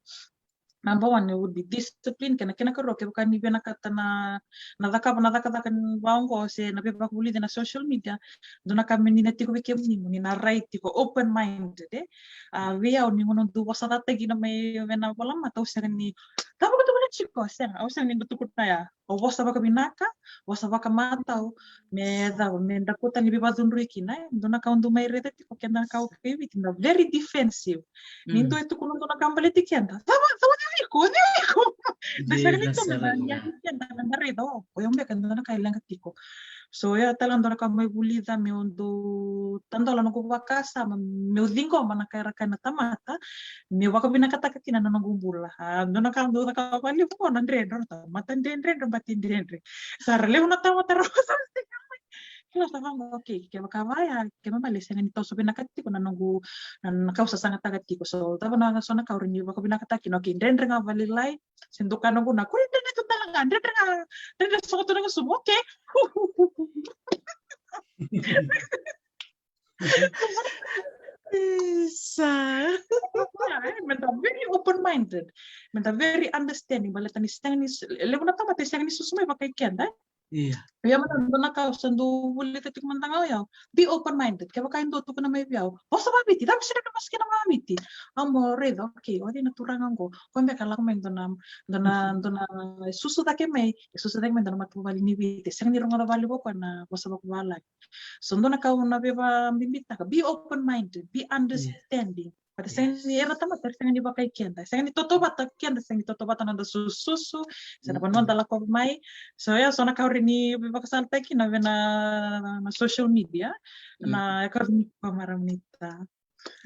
Number one, e would be discipline, kena, kena karua, kevaka ni vinakata na, na cakava na cakacaka ni vaqo se na veivakavulici na social media, dua na ka me ni na tiko vei kemuni, mo ni na rai tiko, open minded, e? A, vei au ni gauna au dau vosa cata kina mai vei na volamata, au sega ni, cava ko tukuna tiko, sega, au sega ni dau tukuna ya. Au vosa vakavinaka, vosa vakamatau, me cava, me dakuta ni veivakacudrui kina, e? Dua na ka au dau mai raica tiko keda na kawa kai Viti na very defensive. Ni dua e tukuna dua na ka baleti keda, cava, cava, cava iko, cava iko. Da sega ni tukuna, ni yali keda, da raica, o, o yau beka dua na ka e leqa tiko. So ya tale dua na ka mai vulica meu dau tadola noqu vakasama, meu ciqoma na ka era kaya na tamata, meu vakavinakataka kina na noqu bula. A, dua na ka dau caka vakalevu qo na dredre, tamata dredre, dredre, bati dredre. Sa ra levu na tamata ra vosa. Kila sa vaqo, okay, kevaka vaya, kevaka male sega ni toso vinaka tiko na noqu, na, na ka au sasagataka tiko. So cava na so na ka au rawa ni vakavinakataka kina, okay, dredre ga vakalailai, se dua ka noqu na, kuri dredre tu tale ga, dredre ga, dredre sogo tu na gusumu, okay. Isa. Meda very open-minded. Meda very understanding. Baleta ni sega ni, levu na tamata e sega ni susu mai vakai keda. Ia. Ia mada dua na ka au sa dau vulica tiko mada ga o yau. Be open-minded. Kevaka e dua tukuna mai vei au, vosa vakaViti, cava sega ni vosa kina vakaViti? Au mo raica, okay, o cei na turaga qo? Ko beka lako mai dua na, dua na, dua na susu cake mai, susu cake mai dua na matavuvale ni Viti. Sega ni rogoca vakalevu o koya na vosa vakavalagi. So dua na ka au na veivakabibitaka, be open-minded, be understanding. But sega ni, era tamata era sega ni vakai keda, sega ni tautauvata keda, sega ni tautauvata na noda sususu se na vanua da lako mai. So ya so na ka au rawa ni veivakasalataki kina vei na, na social media, na e ka ni ko maramanita.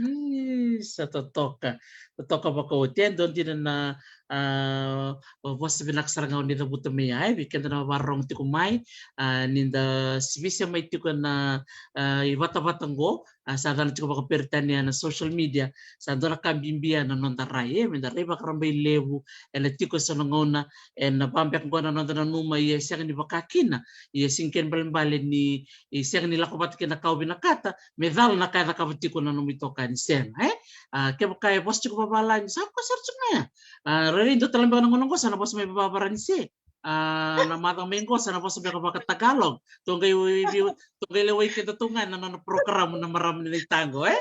Isa, totoka. Totoka vakaoti. E dua dina na, a, vosa vinaka sara ga o ni cavuta mai ya, e, vei keda na vakarorogo tiko mai, a, ni da sivisia mai tiko na, a, ivatavata qo, a, sa cana tiko vakaperitania na social media, sa dua na ka bibi ya na noda rai, e, me da rai vakarabailevu, ena tiko eso na gauna, ena va beka qo na noda nanuma, ia e sega ni vaka kina, ia sega ni kena ibalebale ni, e, sega ni lako vata kei na ka o vinakata, me cala na ka e cakava tiko na nomu itokani, sega, e? A, kevaka e vosa tiko vavalagi, sa koya sara tiko ga ya. A, rairai dua tale beka na gauna qo sa na vosa mai vavaranise. A, na macawa mai qo sa na vosa beka vaka-Tagalog. Tou qai, tou qai lewai keda tu ga ena nona program na marama ni Naita qo, e?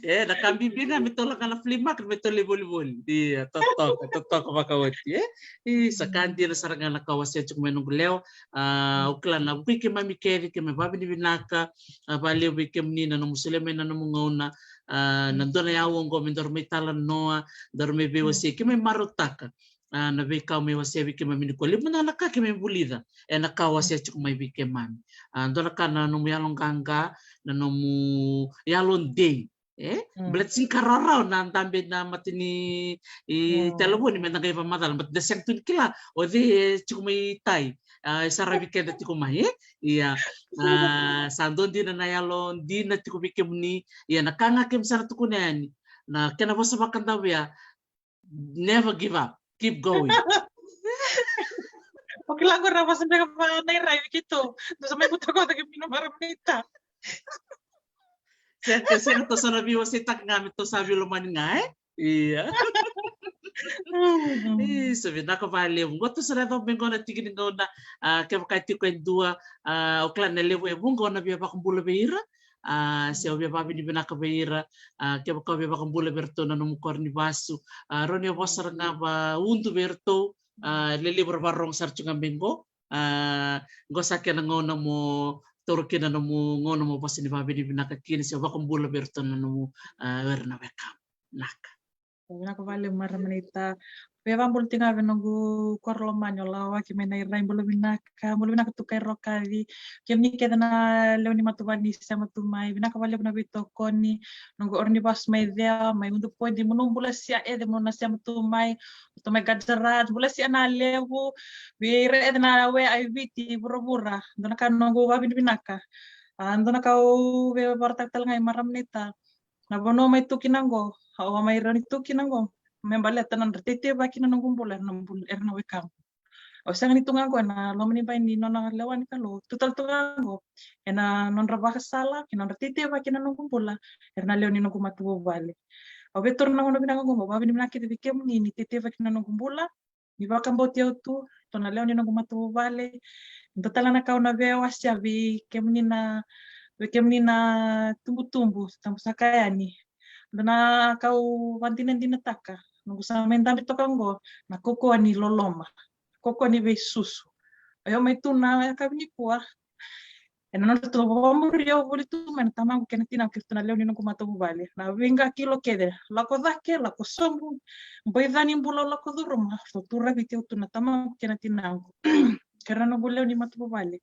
E, na ka bibi ga me tou lako ga na flea market, me tou lai volivoli. Ia, totoka, totoka vakaoti, e? I, sa ka dina sara ga na ka o wasea tiko mai noqu lewa. A, au kila na vukui keimami kece, keimami vavinavinaka, a, vakalevu vei kemuni na nomu solia mai na nomu gauna, a, na dua na yaua oqo me daru mai talanoa, daru mai veiwasei, keimami marautaka, a, na veika o mai wasea vei keimami nikua. Levu mada na ka keimami vulica ena ka o wasea tiko mai vei keimami. A, dua na ka na nomu yaloqaqa, na nomu yalodei, e? Mm. Baleta sega ni ka rawarawa na dabe na mata ni, i, mm, telefoni me da qai vakamacala, baleta da sega tu ni kila o cei e tiko mai tai, a, e saravi keda tiko mai, e? Ia, a, sa dua dina na yalo dina tiko vei kemuni, ia na ka ga keimami sa na tukuna yani, na kena vosa vakadavia, never give up, keep going. O kila qori na vosa beka vaka na irai vei keitou, dou sa mai butakoca kemuni na marama ni Naita. Sega, sega, tou sa na veiwaseitaka ga me tou sa veilomani ga, e? Ia. Isa, vinaka vakalevu. Qo tou sa na yacova mai qo na tiki ni gauna, a, kevaka e tiko e dua, a, au kila na levu e vuqa o na via vakabula vei ira, a, se o via vavinavinaka vei ira, a, kevaka o via vakabula vei iratou na nomu koro ni vasu, a, rawa ni o vosa sara ga vakaudu vei iratou, a, lelevu era vakarorogo sara tiko ga mai qo, a, qo sa kena gauna mo taura kina na nomu gauna mo vosa ni vavinavinaka kina se vakabula vei iratou na nomu, a, o ira na wekamu. Naka. Vinaka vakalevu marama ni Naita. Via vakabula tiko ga vei noqu koro lomani o Lawaki mai Nairai, bula vinaka, bula vinaka Tukai Rokaci. Kemuni kece na lewe ni matavuvale ni sema tu mai, vinaka vakalevu na veitokoni. Noqu koro ni vasu mai Cewa, mai Udupodi, mo noqu bula sia Ece, mo na sema tu mai. Ratou mai Gujarat, bula sia na levu. Vei ira Ece na we ai Viti, vuravura. Dua na ka noqu vavinavinaka. A, dua na ka au via vakaraitaka tale ga i marama ni Naita. Na vanua mai tu kina qo, au a mai rawa ni tu kina qo me baleta na nodra teitei vaki na noqu bula, era na bul-, era na wekamu. Au sega ni tu ga qo ena loma ni bai ni nona lewa ni Kalou, tu tale tu ga qo ena nodra vakasala kei na nodra teitei vaki na noqu bula, era na lewe ni noqu matavuvale. Au via taura na gauna vinaka qo meu vavinavinaka kece vei kemuni ni teitei vaki na noqu bula, ni vakabauti au tu, ratou na lewe ni noqu matavuvale. Dua tale na ka au na via wasea vei kemuni na, vei kemuni na tubutubu, tabu saka yani. Dua na ka au vakadinadinataka, noqu sa mai dabe toka qo, na kaukauwa ni loloma, kaukauwa ni veisusu. Au mai tu na yakavi nikua, ena nodratou vakamuri au voli tu mai na tamaqu kei na tinaqu kei ratou na lewe ni noqu matavuvale. Na veiqa kilo kece, lako cake, lako sobu, boica ni bula au lako curuma, ratou tu raviti au tu na tamaqu kei na tinaqu kei ira na noqu lewe ni matavuvale.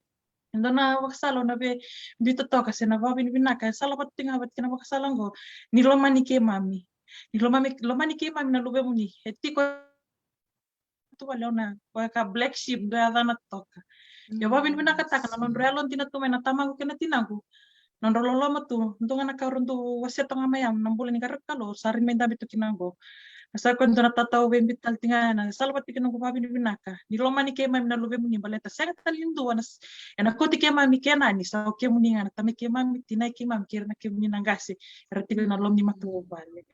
E dua na vakasala au na via biuta toka se na vavinavinaka, e sala vata tiko ga vata kei na vakasala qo, ni lomani keimami. Ni lomani, lomani keimami na luvemuni. E tiko tu vale au na, o ya ka black sheep, dua yacana toka. Ia vavinavinakataka na nodra yalodina tu mai na tamaqu kei na tinaqu. Nodra loloma tu, dua ga na ka ratou wasea toka ga mai ya, na bula ni qaravi Kalou, sa rai mai dabe tu kina qo. Na sa koya dua na tatau veibiu tale tiko ga, na sala vata tiko noqu vavinavinaka. Ni lomani keimami na luvemuni baleta sega tale ni dua na s-, ena kauti keimami Kenani, sa o kemuni ga na tamai keimami, tinai keimami, kei ira na kemuni na qase era tiko ena loma ni matavuvale.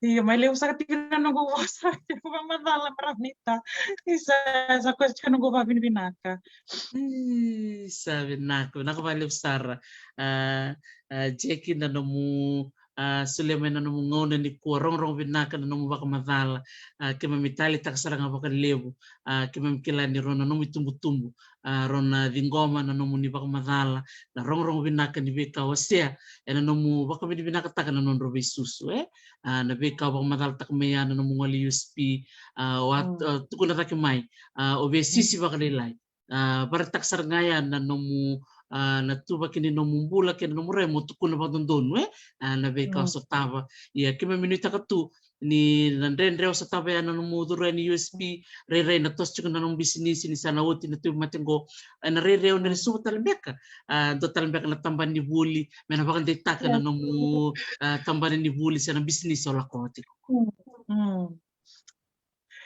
Io, mai levu saka tiko na noqu vosa, tiko vakamacala marama ni Naita. Isa, sa koya tiko noqu vavinavinaka. Isa, vinaka, vinaka vakalevu sara. A, a, Jackie, na nomu, a, solia mai na nomu gauna nikua, rogorogo vinaka na nomu vakamacala. A, keimami taleitaka sara ga vakalevu. A, keimami kila ni rau na nomu itubutubu, a, rau na ciqoma na nomuni vakamacala, na rogorogo vinaka ni veika o wasea, ena nomu vakavinavinakataka na nodrau veisusu, e? A, na veika o vakamacalataka mai ya na nomu gole U S P, a, o a, mm, a, tukuna cake mai, a, o veisisi vakalailai. A, vakaraitaka sara ga ya na nomu, a, na ituvaki ni nomu bula kei na nomu rai mo tukuna vakadodonu, e? A, na veika o, mm, sotava. Ia, keimami nuitaka tu, ni na dredre o sotava ya na nomu curu yani U S P, rairai na toso tiko na nomu bisinisi ni sa na oti na tauvimate qo. Ena rairai o ni lesuva tale beka, a, dua tale beka na tabana ni vuli, me na vakadeitaka na nomu, a, tabana ni vuli se na bisinisi o lako oti. Mm, mm.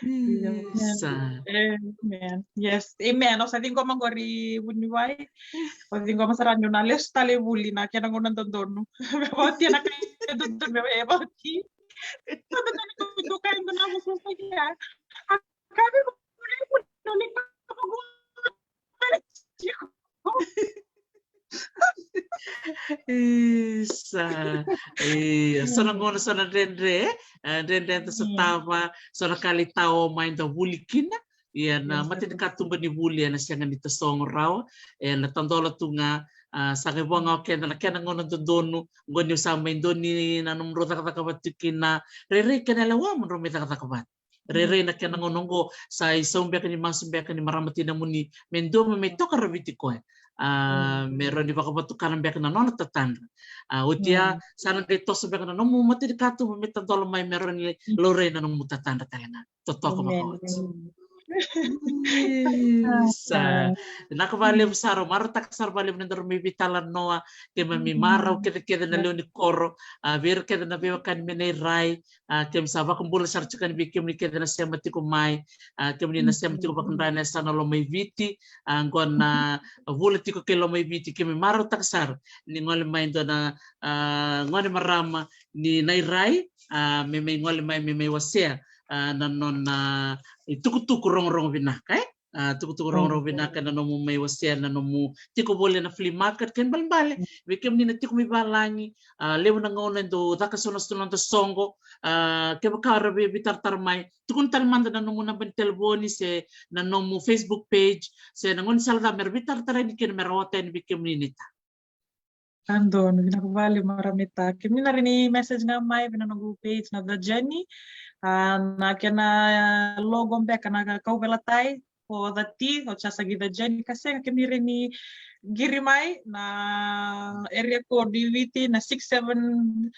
Isa. Amen. Yes. Amen. O sa ciqoma qori vuniwai. O ciqoma sara niu na lesu tale vuli na kena gauna dodonu. Me vauti na kena dodonu me vauti. Sa dodonu ko duka endo na vusu sa kia. A kavi vuli vuli ni kavi vuli. Isa. Ia, so na gauna, so na dredre, e, dredre da sotava, so na ka lai tao mai da vuli kina. Ia na matanikatuba ni vuli ena sega ni tasogo rawa, ena tadola tu ga. A, sa qai vo ga o keda na kena gauna dodonu, qo niu sa mai donu na nomudrau cakacaka vata tu kina, rairai kena yalewa mo drau mai cakacaka vata. Rairai na kena gauna oqo, sa isau beka ni masu beka ni marama tinamuni me dua me mai toka raviti koya. A, me rawa ni vakavatukana beka na nona tatadra. A, oti ya, sa na qai toso beka na nomu matanikatuba me tadola mai me rawa ni laurai na nomu tatadra tale ga. Totoka vakaoti. Isa. Vinaka vakalevu sara, marautaka sara vakalevu na nodaru mai veitalanoa, keimami marau kecekece na lewe ni koro, a, vei ira kece na veiwekani mai Nairai, a, keimami sa vakabula sara tiko yani vei kemuni kece na sema tiko mai, a, kemuni na sema tiko vakadra ena yasana Lomaiviti, a, qo na vula tiko kei Lomaiviti, keimami marautaka sara ni gole mai dua na, a, gone marama ni Nairai, a, me mai gole mai, me mai wasea, a, na nona itukutuku rogorogo vinaka, e? A, tukutuku rogorogo vinaka na nomu mai wasea na nomu tiko voli ena flea market, kena ibalebale vei kemuni na tiko mai valagi, a, levu na gauna e dau caka so na so na noda soqo, a, kevaka era via veitaratara mai, tukuna tale mada na nomu naba ni telefoni se na nomu Facebook page se na gaunisala cava mera veitaratara yani kina mera ota yani vei kemuni ni ta. Ka donu, vinaka vakalevu marama ni ta. Kemuni na rawa ni message ga mai vei na noqu page na The Journey. A, na kena logo beka na kauveilatai o The T, o Jasagi The Journey. Ka sega, kemuni rawa ni qiri mai na area code i Viti na six seven,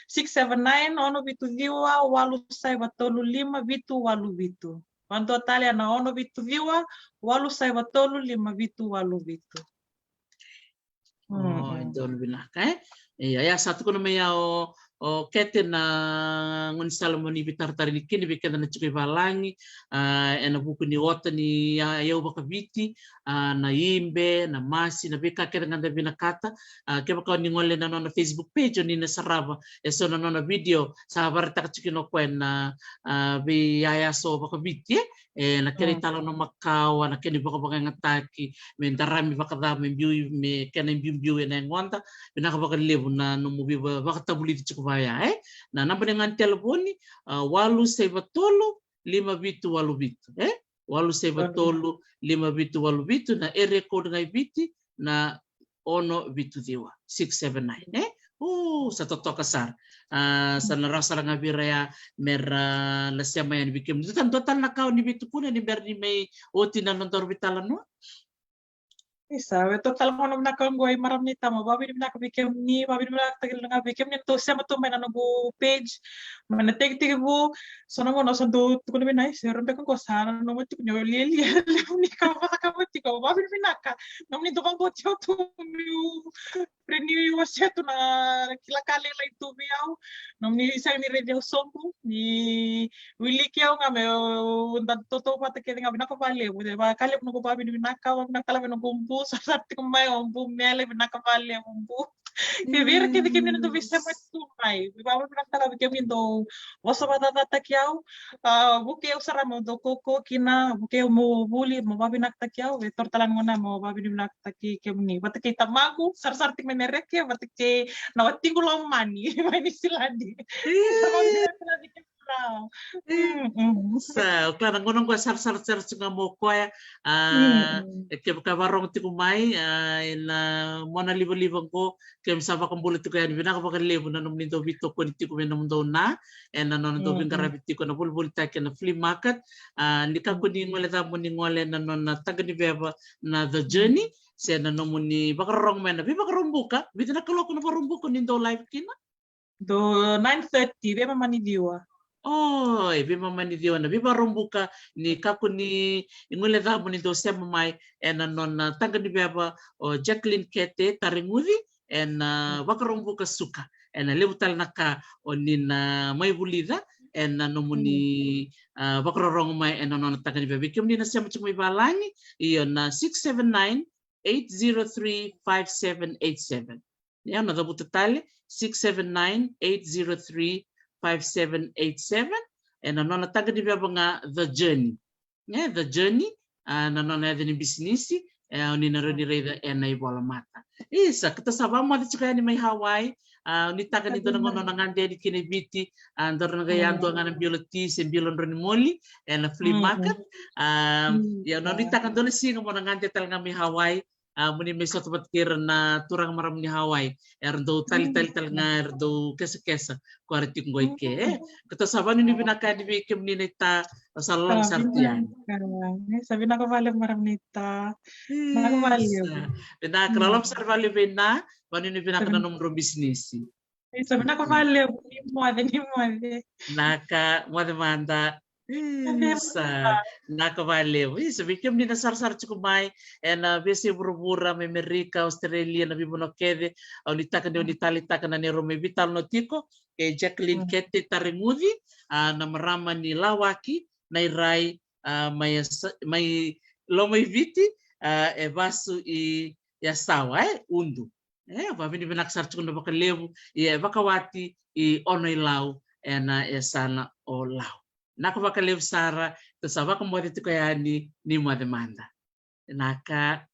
six seven nine, ono vitu ciwa, walu saiva tolu lima, vitu walu vitu. Vakadua tale na ono vitu ciwa, walu saiva tolu lima, vitu walu vitu. O, e donu vinaka, e? Ia, ia sa tukuna mai ya o, o Kete na gaunisala mo ni veitaratara yani kina vei keda na tiko i valagi, a, ena vuku ni ota ni, a, iyau vakaviti, a, na ibe, na masi, na veika kece ga da vinakata. A, kevaka o ni gole na nona Facebook page, o ni na sarava e so na nona video, sa vakaraitaka tiko kina o koya na, a, veiyaya so vakaviti, e? E, na kena italanoa makawa, na kena ivakavakayagataki, me darami vakacava, me biu, me kena ibiubiu ena yagoda. Vinaka vakalevu na nomu veiva-, vakatavulici tiko vaya, e? Na naba ni ga ni telefoni, a, walu saiva tolu, lima vitu walu vitu, e? Walu saiva tolu, lima vitu walu vitu, na area code ga i Viti, na ono vitu ciwa, six seven nine, e? O, sa totoka sara. A, sa na rawa sara ga vei ira ya mera na sema yani vei kemuni. Dua tale na ka o ni veitukuna ni bera ni mai oti na nodaru veitalanoa? Isa, e toka tale ga na vinaka oqo, e marama ni ta, mo vakavinavinaka vei kemuni, vakavinavinakataki tale ga vei kemuni na tou sema tu mai na noqu page mai na tekitekivu. So na gauna au sa dau tukuna vei na, e, se ro beka oqo sa na nomu tiko ni o lialia levu ni ka vakacakava tiko, vakavinavinaka. Nomuni dau vakabauti au tu niu, pre niu wasea tu na kila ka lailai tu vei au. Nomuni sega ni raici au sobu, ni wiliki au ga meu da tautauvata kece ga, vinaka vakalevu. E vakalevu noqu vakavinavinaka, vakavinavinaka tale vei noqu bu, sa sara tiko mai o bu Mele, vinaka vakalevu bu. Kei vei ira kece kemuni na dau veisema tu mai, vakavinavinaka tale vei kemuni dau vosa vakacacataki au. A, vukei au sara meu dau kaukaua kina, vukei au meu vuli, meu vakavinavinakataki au, e toro tale na gauna meu vakavinavinakataki kemuni. Vata kei tamaqu, sarasara tiko mai Mereke, vata kei na watiqu lomani mai Niusiladi. Sa vakavinavinaka tale vei kemuni. Sa, o kila na gauna oqo e sarasara sara tiko ga mai o koya. A, e kevaka vakarorogo tiko mai, a, ena monalivaliva oqo, keimami sa vakabula tiko yani, vinaka vakalevu na nomuni dau veitokoni tiko vei nomudou na, ena nona dau veiqaravi tiko na volivolitaki ena flea market. A, ni kakua ni gole cava mo ni gole ena nona taqa ni veva na The Journey, se na nomuni vakarorogo mai na veiVakaraubuka, vica na kaloko na Vakaraubuka ni dau live kina? Dau nine thirty, veimama ni ciwa. Oi, veimama ni ciwa na veivakaraubuka ni kakua ni guilecavi mo ni dou sema mai ena nona taqa ni veva o Jacqueline Kete Tareguci ena vakaraubuka suka. Ena levu tale na ka o ni na mai vulica ena nomuni vakarorogo mai ena nona taqa ni veva. Vei kemuni na sema tiko mai valagi, io na six seven nine, eight zero three, five seven eight seven. Ia na cavuta tale, six seven nine, eight zero three, five seven eight seven. Ena nona taqa ni veva ga The Journey. E, The Journey, a, na nona yaca ni bisinisi, e, o ni na rawa ni raica ena ivolamata. Isa, keitou sa vakamoce tiko yani mai Hawaii, a, o ni taqa ni dua na gauna na gade yani kina i Viti, a, dou na qai yadua ga na bilo ti se bilo drau ni moli ena flea market. A, ia o ni taqa dua na siga mo na gade tale ga mai Hawaii, a, mo ni mai sota vata kei ira na turaga marama ni Hawaii. Era dau talitali tale ga, era dau kesakesa ko era tiko qo i ke. E, keitou sa vanuinui vinaka yani vei kemuni na ita, sa loloma sara tu yani. Sa vinaka vakalevu marama ni ita. Vinaka vakalevu. Vinaka, loloma sara vakalevu vei na, vanuinui vinaka na nomudrau bisinisi. Isa, vinaka vakalevu, ni moce, ni moce. Naka, moce mada. Isa, naka vakalevu. Isa, vei kemuni na sarasara tiko mai ena veiyasai vuravura, mai Amerika, Australia, na veivanua kece, au nuitaka ni o ni taleitaka na neirau mai veitalanoa tiko kei Jacqueline Kete Tareguci, a, na marama ni Lawaki, Nairai, a, mai Yasa-, mai Lomaiviti, a, e vasu i Yasawa, e Udu. E, vakavinavinaka sara tiko na vakalevu, ia e vakawati i Ono-i-Lau ena yasana o Lau. Naka vakalevu sara, keitou sa vakamoce tiko yani, ni moce mada. Naka.